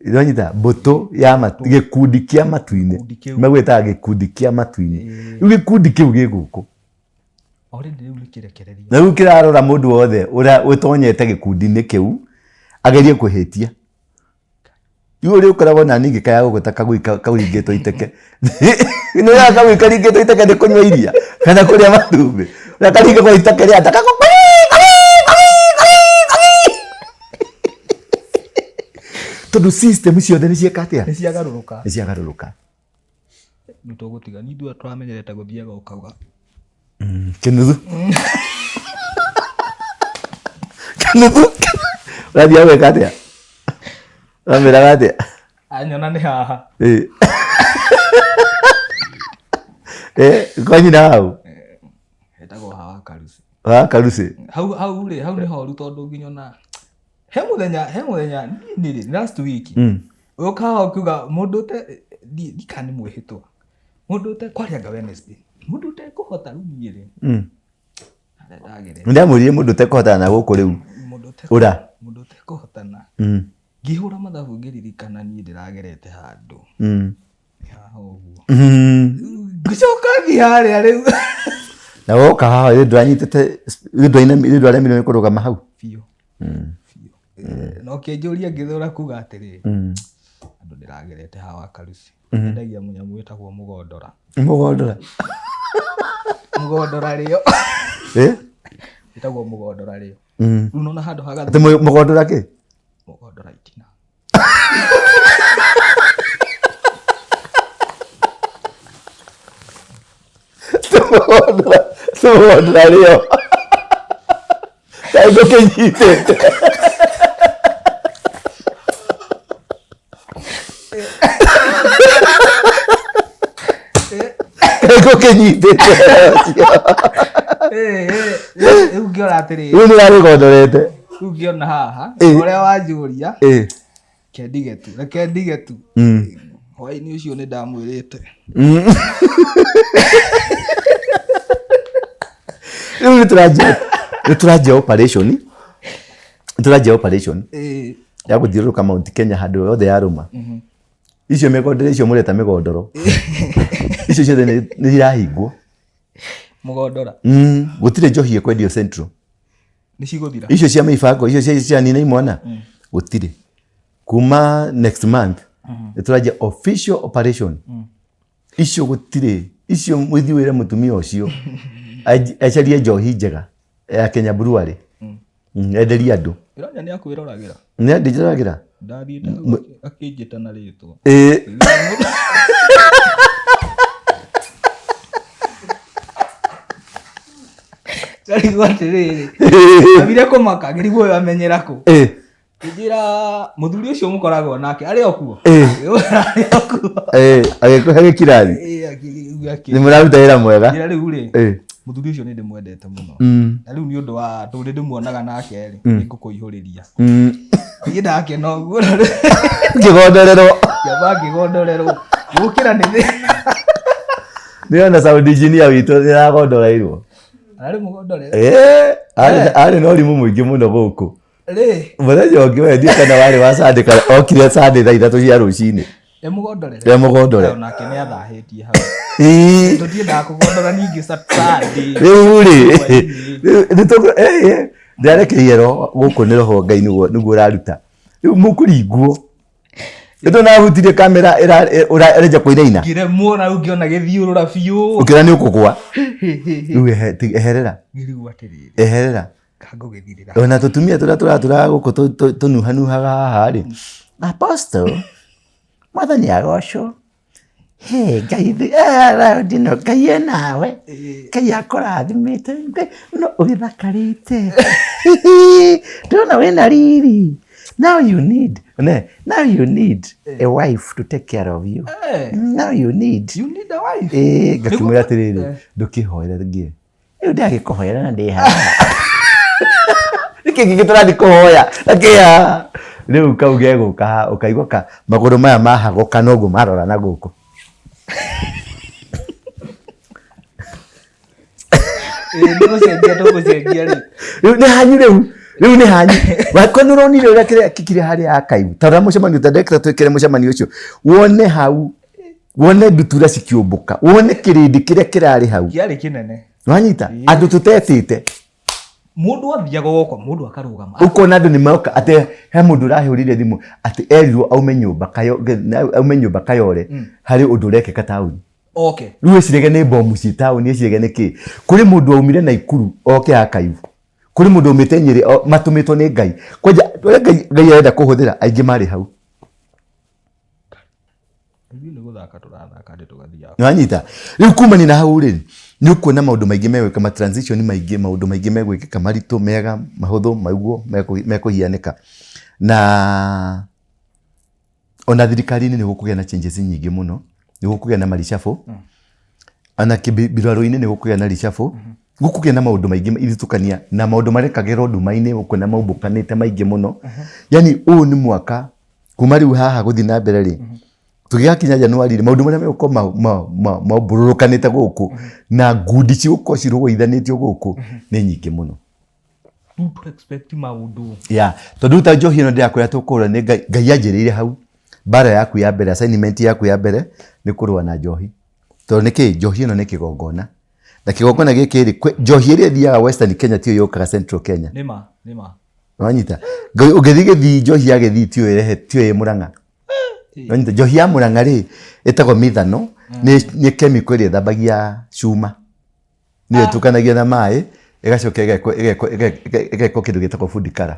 Ũranyita mbũtũ ya matu, gĩkundi kĩa matu-inĩ. Gĩkundi kĩu. Magwĩtaga gĩkundi kĩa matu-inĩ. Rĩu gĩkundi kĩu gĩ gũkũ. Already rĩu nĩ kĩrekererie. Na rĩu kĩrarora mũndũ wothe ũrĩa ũtonyete gĩkundi-inĩ kĩu agerie kũhĩtia. Rĩu ũrĩa ũkoragwo na ningĩ kaya gũkũ ta kagui kauringĩtwo iteke. Nĩ ũrĩa kagui karingĩtwo iteke nĩ kũnyua iria kana kũrĩa matumbĩ. Ũrĩa karingagwo iteke rĩa ta kagui, kagui, kagui, kagui, kagui. Tondũ system ciothe nĩ cieka atĩa? Nĩ ciagarũrũka. Nĩ ciagarũrũka. Nĩ tũgũtiga. Nĩ ithuĩ tũramenyerete gũthiaga ũkauga. Kĩnuthu. Kĩnuthu. Ũrathiaga gwĩka atĩa? Ũramĩraga atĩa? Anyona nĩ haha. Ĩ. Eh, kwa nyina hau. Hetagwo hawa karuci. Wa karuci. Hau hau rĩ, hau nĩ horu tondũ nginya ona he mũthenya niĩ rĩ, last week. Ũkaga ũkiuga mũndũ ũte ndikana nĩ mwĩhĩtwa. Mũndũ ũte kwarĩanga Wednesday. Mũndũ ũtekũhota rĩu niĩ rĩ. Harĩa ndagerete. Nĩ ndamwĩrire mũndũ ũtekũhotana na gũkũ rĩu. Mũndũ ũte Ũra. Mũndũ ũtekũhotana. Ngĩhũra mathabu ngĩririkana niĩ ndĩragerete handũ. Nĩ haha ũguo. Ngĩcoka thiĩ harĩa rĩu. Na woka haha rĩu ndwanyitĩte, rĩu ndwaremirwo nĩ kũrũgama hau. Biũ. Biũ. Na ũkĩnjũria ngĩthũra kuga atĩrĩrĩ. Andũ ndĩragerete haha wa karuci. Endagia mũnyamũ wĩtagwo mũgondora. Mũgondora. Mũgondora rĩo. Eh? Wĩtagwo mũgondora rĩo. Rĩu nona handũ ha Atĩ mũgondora kĩ? Mũgondora itina. Mũgondora, mũgondora rĩo. Kaĩ ngũkĩnyitĩte. Kaĩ ngũkĩnyitĩte. Rĩu ngĩona atĩrĩrĩ. Rĩu nĩ ũrarĩgondorete. Rĩu ngĩona haha ũrĩa wanjũria. Reke ndige tu, reke ndige tu. Hwaĩ-inĩ ũcio nĩ ndamwĩrĩte. Rĩu nĩ tũranjia operation. Nĩ tũranjia operation ya gũthiũrũrũka Mount Kenya handũ yothe yarũma. Icio mĩgondoro icio mũreta mĩgondoro. Icio ciothe nĩ irahingwo. Mũgondora. Gũtirĩ njohi ĩkwendio Central. Nĩ cigũthira. Icio cia mĩbango, icio cia nina imwana. Gũtirĩ. Kuma next month nĩ tũranjia official operation. Icio gũtirĩ. Icio mũthiĩ wĩre mũtumia ũcio acarie njohi njega ya Kenya Brewery. Enderie andũ. Ĩronya nĩ akwĩroragĩra. Nĩ ndĩroragĩra. Ndathiĩte hau akĩnjĩta na rĩtwa. Ĩĩ. Ngarigwo atĩrĩrĩ. Ambire kũmaka ngĩrigwo ũyũ amenyera kũ. Ngĩnjĩra mũthuri ũcio mũkoragwo nake arĩ o kuo. Arĩ o kuo. Agĩkũhe gĩkirathi. Ĩĩ, Nĩ mũraruta wĩra mwega. Njĩra rĩu rĩ, mũthuri ũcio nĩ ndĩmwendete mũno. Na rĩu nĩ ũndũ wa tondũ nĩ ndĩmuonaga nake rĩ, nĩ ngũkũihũrĩria. Niĩ ndakena ũguo. Ngĩgondorerwo. Ngĩamba ngĩgondorerwo. Gũkĩra nĩ thĩna. Nĩona sound engineer witũ nĩ aragondoreirwo. Ararĩ mũgondorere. Ĩĩ, arĩ na ũrimũ mũingĩ mũno gũkũ. Rĩ. Mũthenya ũngĩ we ndiũ kana warĩ wa Sunday kana okire Sunday thaa 3 cia rũcinĩ. E mũgondorere. E mũgondore. Onake nĩ athahĩtie hau. Tũtiendaga kũgondora ningĩ Saturday. Rĩu rĩ, ndĩrarekeire roho gũkũ nĩ roho Ngai nĩguo ũraruta. Rĩu mũkũringwo. Ĩndũ nahutirie kamera ĩrenja kũinaina. Ngĩremwo na rĩu ngĩona gĩthiũrũra biũ. Ũkĩra nĩ ũkũgwa. Rĩu eherera. Ngĩrigwo atĩrĩrĩ. Eherera. Kangũgĩthirĩra. Ona tũtumia tũrĩa tũratũraga gũkũ tũnuhanuhaga haha rĩ. Apostle, mwathani agocwo. Hey, Ngai raundi ĩno Ngai e nawe. Ngai akũrathimĩte no ũgĩthakarĩte. Ndĩrona wĩna riri. Now you need, ne, now you need a wife to take care of you. Now you need. You need a wife. Ngakĩmwĩra atĩrĩrĩ, ndũkĩhoere ngĩe. Rĩu ndagĩkũhoera na ndĩ haha. Nĩkĩ kĩngĩ tũrathiĩ kũhoya? Na kĩ haha? Rĩu kau gegũka haha ũkaigua ka magũrũ maya mahagũka noguo marora na gũkũ. Ĩĩ nĩ gũcenjia tũgũcenjia rĩu. Rĩu nĩ hanyu rĩu. Rĩu nĩ hanyu. Wakwa nĩ ũronire ũrĩa kĩrĩa kĩkire harĩa archive. Ta ũrĩa mũcemanio ta ndekĩra twĩkĩre mũcemanio ũcio. Wone hau wone ndutura cikĩũmbũka wone kĩrĩndĩ kĩrĩa kĩrarĩ hau. Kĩarĩ kĩnene. Wanyita? Andũ tũtetĩte. Mũndũ athiaga gũkũ, mũndũ akarũgama. Ũkona andũ nĩ moka atĩ he mũndũ ũrahũrire thimũ atĩ erirwo aume nyũmba kayo, aume nyũmba Kayole harĩ ũndũ ũrekĩka taũni. Okay. Rĩu eciragia nĩ bomu ciĩ taũni, eciragia nĩ kĩ. Kũrĩ mũndũ waumire Naikuru oke archive. Kũrĩ mũndũ waumĩte Nyĩrĩ matũmĩtwo nĩ Ngai. Kwanja ũrĩa Ngai arenda kũhũthĩra aingĩ marĩ hau. Ithuĩ nĩ gũthaka tũrathaka ndĩ tũgathiaga. Nĩwanyita? Rĩu kumania na hau rĩ, nĩ ũkuona maũndũ maingĩ megwĩka, ma transition maingĩ, maũndũ maingĩ megwĩkĩka maritũ, mega, mahũthũ, maiguo mekũhianĩka. Na ona thirikari-inĩ nĩ gũkũgĩa na changes nyingĩ mũno, nĩ gũkũgĩa na ma reshuffle, ona mbirarũ-inĩ nĩ gũkũgĩa na reshuffle, gũkũgĩa na maũndũ maingĩ ithitũkania na maũndũ marekagĩrwo nduma-inĩ ũkuona maumbũkanĩte maingĩ mũno. Yani ũyũ nĩ mwaka kuma rĩu haha gũthiĩ na mbere rĩ, tũgĩgakinya January rĩ, maũndũ marĩa megũkorwo maumbũrũrũkanĩte gũkũ na ngundi cigũkorwo cirũithanĩtio gũkũ nĩ nyingĩ mũno. Rĩu tũ expect maũndũ. Yeah, tondũ rĩu ta njohi ĩno ndĩrakwĩra tũkũrũa nĩ Ngai, Ngai anjĩrĩire hau, mbara yaku ya mbere, assignment yaku ya mbere nĩ kũrũa na njohi. Tondũ nĩkĩ? Njohi ĩno nĩ kĩgongona. Na kĩgongona gĩkĩ rĩ, njohi ĩrĩa ĩthiaga Western Kenya tiyo yũkaga Central Kenya. Nĩma, nĩma. Wanyita? Ngai ũngĩthiĩ Gĩthii njohi ya Gĩthii tiyo ĩrehe tiyo ĩ Mũrang'a. Wanyita? Njohi ya Mũrang'a rĩ ĩtagwo mithano, nĩ chemical ĩrĩa ĩthambagia cuma. Nĩyo ĩtukanagia na maĩ ĩgacoka ĩgekwo kĩndũ gĩtagwo food color.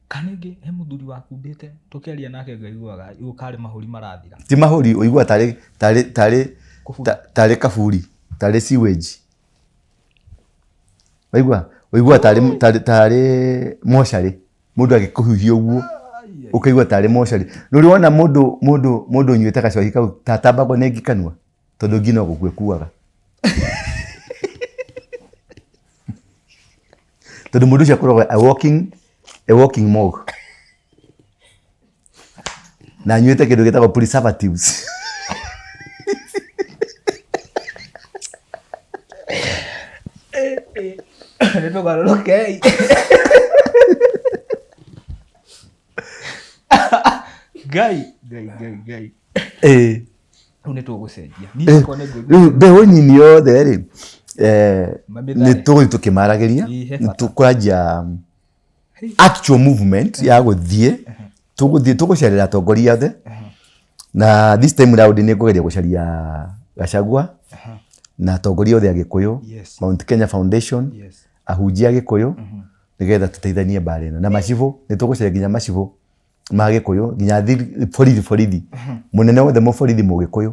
Kana ĩngĩ he mũthuri wakundĩte tũkĩaria nake ngaiguaga karĩ mahũri marathira. Ti mahũri ũiguaga tarĩ kaburi, tarĩ sewage. Waigua? Ũiguaga tarĩ mocarĩ, mũndũ agĩkũhuhia ũguo, ũkaigua tarĩ mocarĩ. Ndũrĩ wona mũndũ ũnyuĩte gacohi kau ta atambagwo nĩ ngi kanua? Tondũ ngi no gũkua ĩkuaga. Tondũ mũndũ ũcio akoragwo a walking morgue. Na anyuĩte kĩndũ gĩtagwo preservatives. Nĩ tũgarũrũkei. Ngai, Ngai, Ngai, Ngai. Rĩu nĩ tũgũcenjia. Niĩ hakwa nĩ ngũigua. Rĩu mbeũ nini yothe rĩ, Mamĩthare. nĩ tũgũthiĩ tũkĩmaragĩria, Ĩ, he nĩ bata. tũkwanjia actual movement ya gũthiĩ, tũgũthiĩ tũgũcerera atongoria othe, na this time round nĩ ngũgeria gũcaria Gachagua na atongoria othe a Gĩkũyũ, Mount Kenya Foundation, ahunjia a Gĩkũyũ, nĩgetha tũteithanie mbara ĩno. Na macibũ, nĩ tũgũcaria nginya macibũ ma Gĩkũyũ, nginya borithi borithi, mũnene wothe mũborithi mũgĩkũyũ,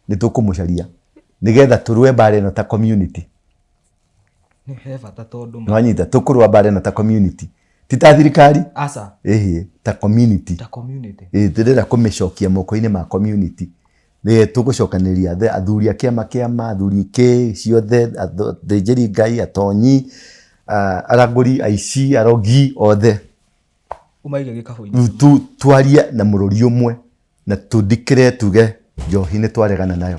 nĩ tũkũmũcaria nĩgetha tũrũe mbara ĩno ta community. Nĩ he bata tondũ ma- Nĩwanyita? Tũkũrũa mbara ĩno ta community. Ti ta thirikari. Aca. Ĩhĩ, ta community. Ta community. Ĩĩ, tũrenda kũmĩcokia moko-inĩ ma community. Nĩ tũgũcokanĩrĩria athuri a kĩama kĩama, athuri kĩ ciothe, athĩnjĩri Ngai, atonyi, aragũri, aici, arogi, othe. Ũmaige gĩkabũ-inĩ. Twarie na mũrũri ũmwe na tũndikĩre tuge njohi nĩ twaregana nayo.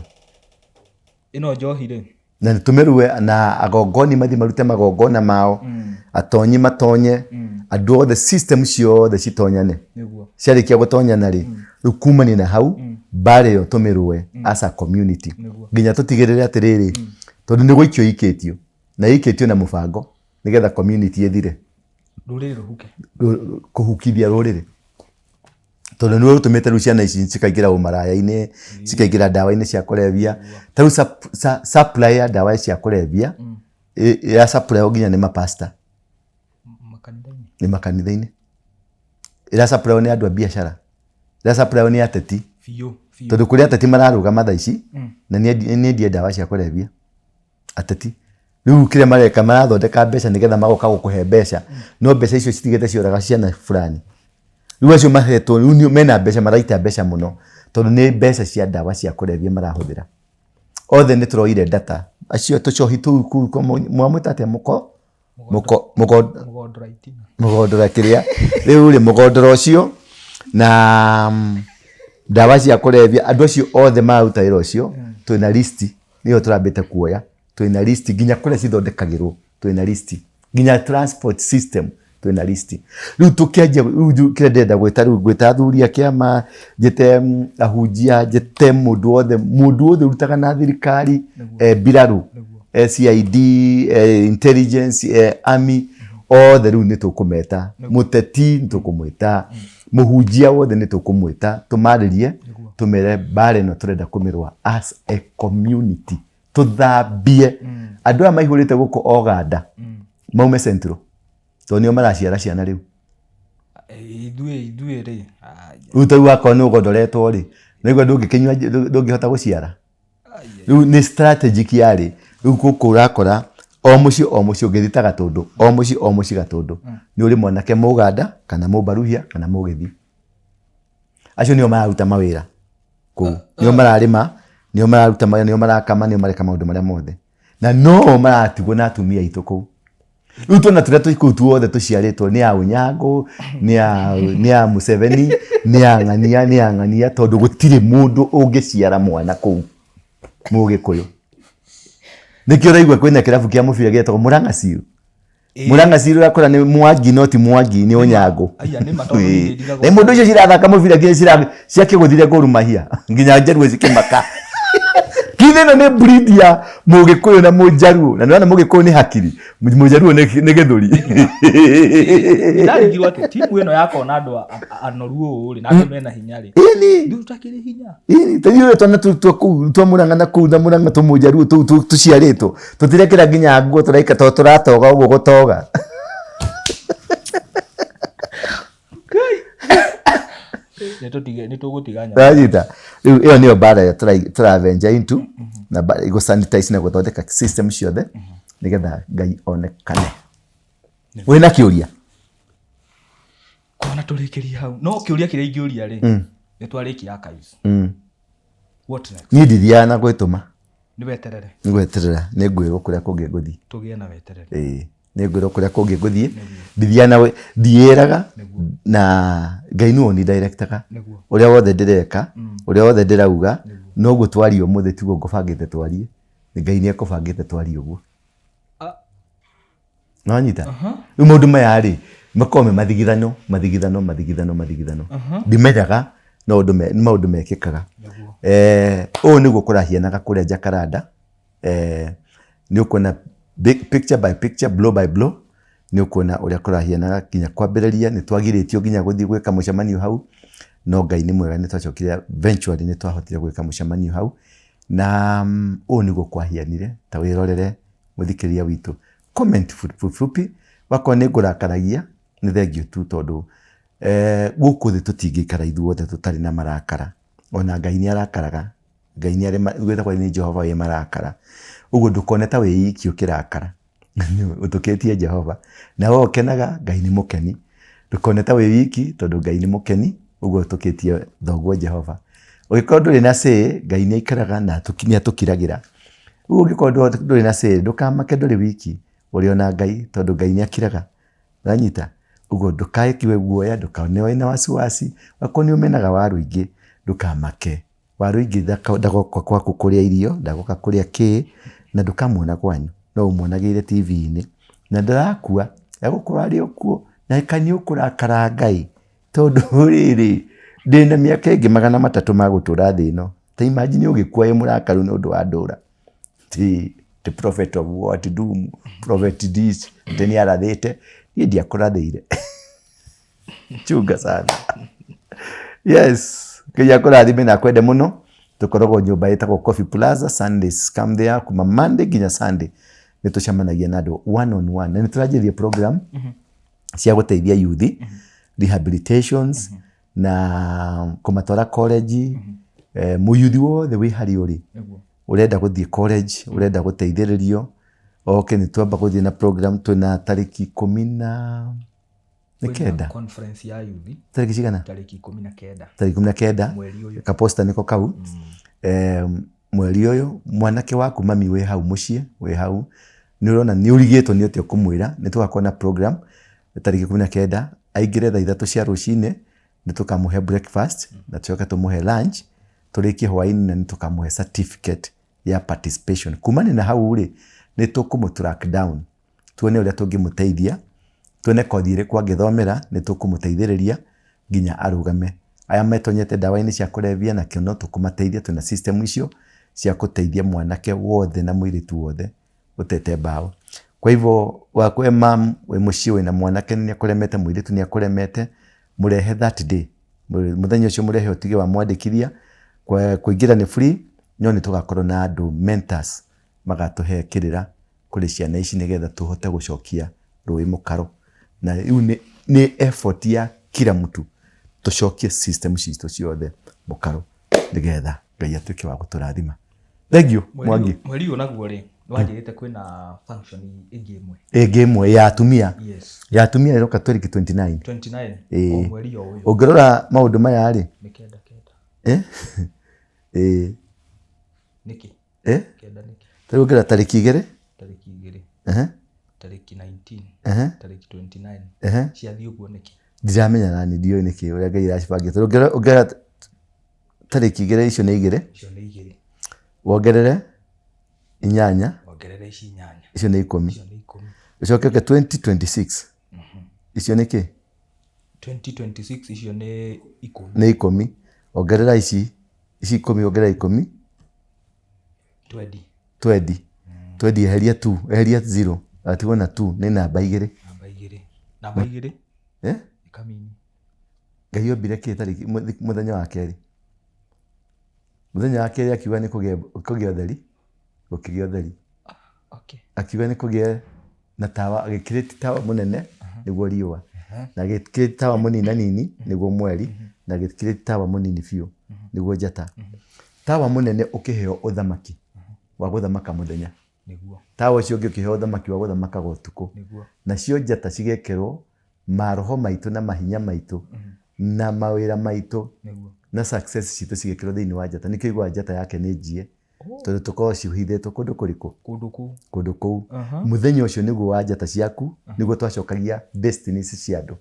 Ĩno njohi rĩ? Na nĩ tũmĩrue na agongoni mathiĩ marute magongona mao, atonyi matonye, andũ othe system ciothe citonyane. Ciarĩkia gũtonyana rĩ, rĩu kumania na hau mbara ĩyo tũmĩrũe as a community. Nginya tũtigĩrĩre atĩrĩrĩ, tondũ nĩ gũikio ĩikĩtio, na ĩikĩtio na mũbango nĩgetha community ĩthire. Rũrĩrĩ rũhuke. Kũhukithia rũrĩrĩ. Tondũ nĩwe ũtũmĩte rĩu ciana ici cikaingĩra ũmaraya-inĩ, cikaingĩra ndawa-inĩ cia kũrebia. Ta rĩu supply ya ndawa cia kũrebia ya supply nginya nĩ mapasta. Makanitha-inĩ. Nĩ makanitha-inĩ. Ĩra supply nĩ andũ a biacara. Ĩra supply nĩ ateti. Biũ, biũ. Tondũ kũrĩ ateti mararũgama thaa ici na nĩ endia ndawa cia kũrebia. Ateti. Rĩu kĩrĩa mareka marathondeka mbeca nĩgetha magoka gũkũhe mbeca. No mbeca icio citigĩte cioraga ciana fulani. Rĩu acio mahetwo rĩu mena mbeca maraita mbeca mũno tondũ nĩ mbeca cia ndawa cia kũrebia marahũthĩra. Othe nĩ tũroire data. Acio tũcohi tũu kũu mwamwĩta atĩa mũko? Mũko, mũko, Mũgondora itina. Mũgondora kĩrĩa. Rĩu rĩ mũgondora ũcio na ndawa cia kũrebia andũ acio othe mararuta wĩra ũcio twĩna list nĩyo tũrambĩte kuoya. Twĩna list nginya kũrĩa cithondekagĩrwo twĩna list. Nginya transport system twĩna list. Rĩu tũkĩanjia rĩu kĩrĩa ndĩrenda gwĩta rĩu ngwĩta athuri a kĩama, njĩte ahunjia, njĩte mũndũ wothe, mũndũ wothe ũrutaga na thirikari, mbirarũ, CID, intelligence, army, othe rĩu nĩ tũkũmeta. Mũteti nĩ tũkũmwĩta, mũhunjia wothe nĩ tũkũmwĩta, tũmarĩrie, tũmere mbara ĩno tũrenda kũmĩrũa as a community. Tũthambie andũ aya maihũrĩte gũkũ Oganda maume Central tondũ nĩo maraciara ciana rĩu. Ithuĩ, ithuĩ rĩ, Rĩu ta rĩu akorwo nĩ ũgondoretwo rĩ, naigua ndũngĩkĩnyua, ndũngĩhota gũciara. Rĩu nĩ strategic yarĩ rĩu gũkũ ũrakora o mũciĩ o mũciĩ ũngĩthiĩ ta Gatũndũ, o mũciĩ o mũciĩ Gatũndũ nĩ ũrĩ mwanake Mũganda kana Mũmbaruhia kana Mũgĩthi. Acio nĩo mararuta mawĩra kũu, nĩo mararĩma, nĩo mararuta mawĩra, nĩo marakama, nĩo mareka maũndũ marĩa mothe, na no maratigwo na atumia aitũ kũu. Rĩu twana tũrĩa twĩ kũu tuothe tũciarĩtwo nĩ a Ũnyango, nĩ a Museveni, nĩ a ng'ania, nĩ a ng'ania, tondũ gũtirĩ mũndũ ũngĩciara mwana kũu Mũgĩkũyũ. Nĩkĩo ũraigua kwĩna kĩrabu kĩa mũbira gĩtagwo Murang'a Seal. Murang'a Seal ũrakora nĩ Mwangi no ti Mwangi nĩ Ũnyango. Aya, nĩ ma, tondũ niĩ ndirigagwo. Na mũndũ ũcio cirathaka mũbira nginya ciakĩgũthire Gor Mahia nginya Njaruo cikĩmaka. Kithĩ ĩno nĩ breed ya Mũgĩkũyũ na Mũnjaruo, na nĩwona Mũgĩkũyũ nĩ hakiri, Mũnjaruo nĩ gĩthũri. Ndarigirwo atĩ timu ĩno yakona andũ anoru ũũ rĩ, na andũ mena hinya rĩ. Ĩni. Rĩu tũtakĩrĩ hinya. Ĩni, ta ithuĩ twana tũu twa kũu, twa Murang'a na kũu na Murang'a tũmũnjaruo tũu tũciarĩtwo, tũtirekĩra nginya nguo tũraika tondũ tũratoga ũguo gũtoga. Nĩ tũgũtiga nyama. Ũranyita? Rĩu ĩyo nĩyo mbara ĩrĩa tũraventure into na gũ sanitize na gũthondeka system ciothe nĩgetha Ngai onekane. Wĩna kĩũria? Kwana tũrĩkĩrie hau. No kĩũria kĩrĩa ingĩũria rĩ, nĩ twarĩkia archives. What next? Niĩ ndithiaga na gwĩtũma. Nĩ weterere. Nĩ gweterera, nĩ ngwĩrwo kũrĩa kũngĩ ngũthiĩ. Tũgĩe na weterere. Ĩĩ, nĩ ngwĩrwo kũrĩa kũngĩ ngũthiĩ. Ndithiaga na ndiĩraga na Ngai nĩwe ũni-directaga. Ũrĩa wothe ndĩreka, ũrĩa wothe ndĩrauga, noguo twaria ũmũthĩ tiguo ngũbangĩte twarie. Ngai nĩ ekũbangĩte twarie ũguo. Nĩwanyita? Rĩu maũndũ maya rĩ, makoragwo me mathigithano, mathigithano, mathigithano, mathigithano. Ndimenyaga no ũndũ nĩ maũndũ mekĩkaga. Ũũ nĩguo kũrahianaga kũrĩa Jacaranda. Nĩ ũkuona picture by picture, blow by blow, nĩ ũkuona ũrĩa kũrahianaga nginya kwambĩrĩria nĩ twagirĩtio nginya gũthiĩ gwĩka mũcemanio hau, no Ngai nĩ mwega nĩ twacokire eventually nĩ twahotire gwĩka mũcemanio hau. Na ũũ nĩguo kwahianire, ta wĩrorere mũthikĩrĩria witũ. Comment fupi fupi, wakorwo nĩ ngũrakaragia, nĩ thengiũ tu tondũ gũkũ thĩ tũtingĩikara ithuothe tũtarĩ na marakara. Ona Ngai nĩ arakaraga. Ngai nĩ arĩ gwĩtagwo nĩ Jehova wĩ marakara. Ũguo ndũkone ta wĩ iki ũkĩrakara. Ũtũkĩtie Jehova. Na we ũkenaga, Ngai nĩ mũkeni. Ndũkone ta wĩ wiki tondũ Ngai nĩ mũkeni, ũguo ũtũkĩtie thoguo Jehova. Ũngĩkorwo ndũrĩ na say, Ngai nĩ aikaraga na nĩ atũkiragĩra. Rĩu ũngĩkorwo ndũrĩ na say, ndũkamake ndũrĩ wiki, ũrĩ ona Ngai tondũ Ngai nĩ akiraga. Ũranyita? Ũguo ndũkaĩkĩwe guoya, ndũkone wĩna wasiwasi, okorwo nĩ ũmenaga waru ingĩ, ndũkamake. Waru ingĩ ndagoka gwaku kũrĩa irio, ndagoka kũrĩa kĩ, na ndũkamuona kwanyu, no ũmuonagĩire TV-inĩ. Na ndarakua, egũkorwo arĩ o kuo, na nĩ ũkũrakara Ngai, tondũ rĩrĩ, ndĩna mĩaka ĩngĩ 300 ma gũtũra thĩ ĩno. Ta imagine ũgĩkua wĩ mũrakaru nĩ ũndũ wa ndũra. Ti, the prophet of what doom, prophet this, atĩ nĩ arathĩte, niĩ ndiakũrathĩire. Chunga sana. Yes, Ngai akũrathime na akwende mũno. Tũkoragwo nyũmba ĩtagwo Coffee Plaza Sundays, come there kuma Monday nginya Sunday. Nĩ tũcemanagia na andũ one on one na nĩ tũranjĩrĩria program cia gũteithia youth, rehabilitations na kũmatwara college. Mũyuthi wothe wĩ harĩa ũrĩ ũrenda gũthiĩ college, ũrenda gũteithĩrĩrio oke, nĩ twamba gũthiĩ na program. Twĩna tarĩki ikũmi na nĩ kenda. Conference ya youth. Tarĩki cigana? Tarĩki 19. Tarĩki 19. Mweri ũyũ. Kaposta nĩko kau. Mweri ũyũ, mwanake waku, mami wĩ hau mũciĩ, wĩ hau nĩ ũrona nĩ ũrigĩtwo nĩ atĩa ũkũmwĩra, nĩ tũgakorwo na program tarĩki 19, aingĩre thaa 3 cia rũcinĩ, nĩ tũkamũhe breakfast na tũcoke tũmũhe lunch, tũrĩkie hwaĩ-inĩ na nĩ tũkamũhe certificate ya participation. Kumania na hau rĩ, nĩ tũkũmũ track down, tuone ũrĩa tũngĩmũteithia, tuone kothi ĩrĩkũ angĩthomera, nĩ tũkũmũteithĩrĩria nginya arũgame. Aya metonyete ndawa-inĩ cia kũrebia nakĩo no tũkũmateithia, twĩna system icio cia gũteithia mwanake wothe na mũirĩtu wothe ũtete mbaũ. Kwa hivyo we mam wĩ mũciĩ wĩna mwanake nĩ akũremete, mũirĩtu nĩ akũremete, mũrehe that day, mũthenya ũcio mũrehe, ũtige wa mwandĩkithia. Kũingĩra nĩ free, no nĩ tũgakorwo na andũ mentors magatũhe kĩrĩra kũrĩ ciana ici nĩgetha tũhote gũcokia rũĩ mũkaro. Na rĩu nĩ effort ya kila mtu tũcokie system citũ ciothe mũkaro nĩgetha Ngai atuĩke wa gũtũrathima. Thank you, Mwangi. Mweri ũyũ naguo rĩ, nĩwanjĩrĩte kwĩna function ĩngĩ ĩmwe. Ĩngĩ ĩmwe ya atumia. Yes. Ya atumia ĩroka tarĩki 29. 29. Ĩĩ. O mweri o ũyũ. Ũngĩrora maũndũ maya rĩ, Nĩ kenda kenda. Eh? Ĩĩ. Nĩkĩ? Eh? Kenda nĩkĩ? Tarĩu ũngĩrora tarĩki 2. Tarĩki 2. Ehe. Tarĩki 19. Ehe. Tarĩki 29. Ehe. Ciathiĩ ũguo nĩkĩ? Ndiramenya nani, ndiũĩ nĩkĩ ũrĩa Ngai aracibangĩte. Tondũ ũngĩrora tarĩki 2, icio nĩ 2. Icio nĩ 2. Wongerere 8. Wongerere ici 8. Icio nĩ 10. Icio nĩ 10. Ũcoke ũke 2026, icio nĩ kĩ? 2026 icio nĩ 10. Nĩ 10. Ongerera ici 10, ongerera 10. Twendi. Twendi. Twendi, eheria 2, eheria 0, atigwo na 2, nĩ namba 2. Namba 2, namba 2. Eh? Nĩ kamini. Ngai ombire kĩ tarĩki mũthenya wa kerĩ? Mũthenya wa kerĩ akiuga nĩ kũgĩe ũtheri, gũkĩgĩa ũtheri. Akiuga nĩ kũgĩe na tawa, agĩcreate tawa mũnene nĩguo riũa, na agĩcreate tawa mũnina nini nĩguo mweri, na agĩcreate tawa mũnini biũ nĩguo njata. Tawa mũnene ũkĩheo ũthamaki wa gũthamaka mũthenya. Tawa ũcio ũngĩ ũkĩheo ũthamaki wa gũthamakaga ũtukũ. Nacio njata cigekĩrwo maroho maitũ na mahinya maitũ na mawĩra maitũ na success citũ, cigĩkĩrwo thĩinĩ wa njata. Nĩkĩo iguaga njata yake nĩ njie, tondũ tũkoragwo cihithĩtwo kũndũ kũrĩkũ? Kũndũ kũu. Kũndũ kũu. Mũthenya ũcio nĩguo wa njata ciaku, nĩguo twacokagia destinies cia andũ,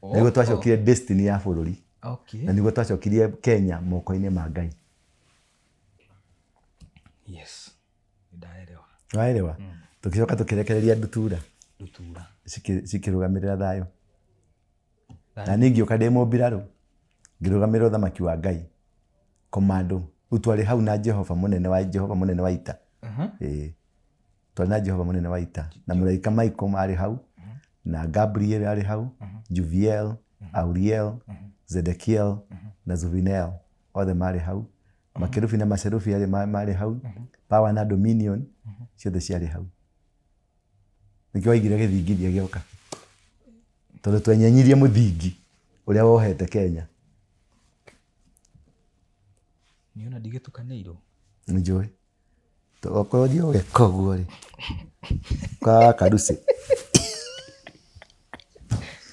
nĩguo twacokirie destiny ya bũrũri na nĩguo twacokirie Kenya moko-inĩ ma Ngai. Yes, nĩndaelewa. Waelewa? Tũgĩcoka tũkĩrekereria ndutura. Ndutura. Cikĩrũgamĩrĩra thayũ, na niĩ ngĩũka ndĩ mũmbirarũ ngĩrũgamĩrĩra ũthamaki wa Ngai, komando. Rĩu twarĩ hau na Jehova mũnene wa Jehova mũnene wa ita. Ĩĩ, twarĩ na Jehova mũnene wa ita na mũraika Michael marĩ hau, na Gabriel arĩ hau, Juviel, Auriel, Zedekiel na Zuvinel, othe marĩ hau. Makerubi na macerubi arĩ marĩ hau, power na dominion ciothe ciarĩ hau. Nĩkĩo waigire gĩthingithia gĩoka, tondũ twenyenyirie mũthingi ũrĩa wohete Kenya. Niona ndigĩtukanĩirwo. Nĩnjũĩ okorwo thiĩ ũgeka ũguo rĩ, kwa karuci.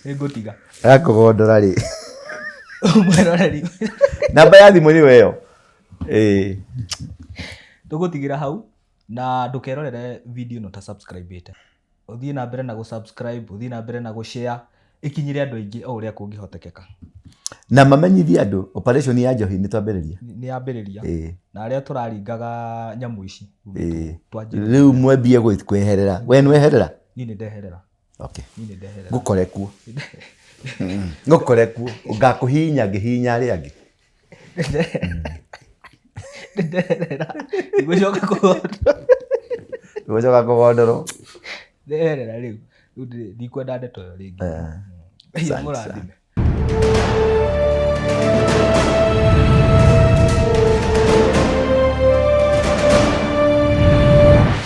Nĩngũtiga. Agakũgondora rĩ. Mwĩroreri. Namba ya thimũ nĩyo ĩyo, ĩĩ. Tũgũtigĩra hau na ndũkerorere video ĩno ta subscribe ĩte. Ũthiĩ na mbere na gũ-subscribe, ũthiĩ na mbere na gũ-share, ĩkinyĩre andũ aingĩ o ũrĩa kũngĩhotekeka. Na mamenyithie andũ operation ya njohi nĩ twambĩrĩria. Nĩ yambĩrĩria. Ĩĩ. Na arĩa tũraringaga nyamũ ici, twanjĩrĩria. Rĩu mwambie kweherera, we nĩweherera? Niĩ nĩ ndeherera. Okay. Niĩ nĩ ndeherera. Ngũkore kuo, ngũkore kuo, ngakũhihinya ngĩhihinya arĩa angĩ. Nĩ ndeherera, ndigũcoka kũgondora. Gũcoka kũgondorwo. Ndeherera rĩu. Rĩu ndikwenda ndeto ĩyo rĩngĩ. Ngai Asante. amũrathime. Bye.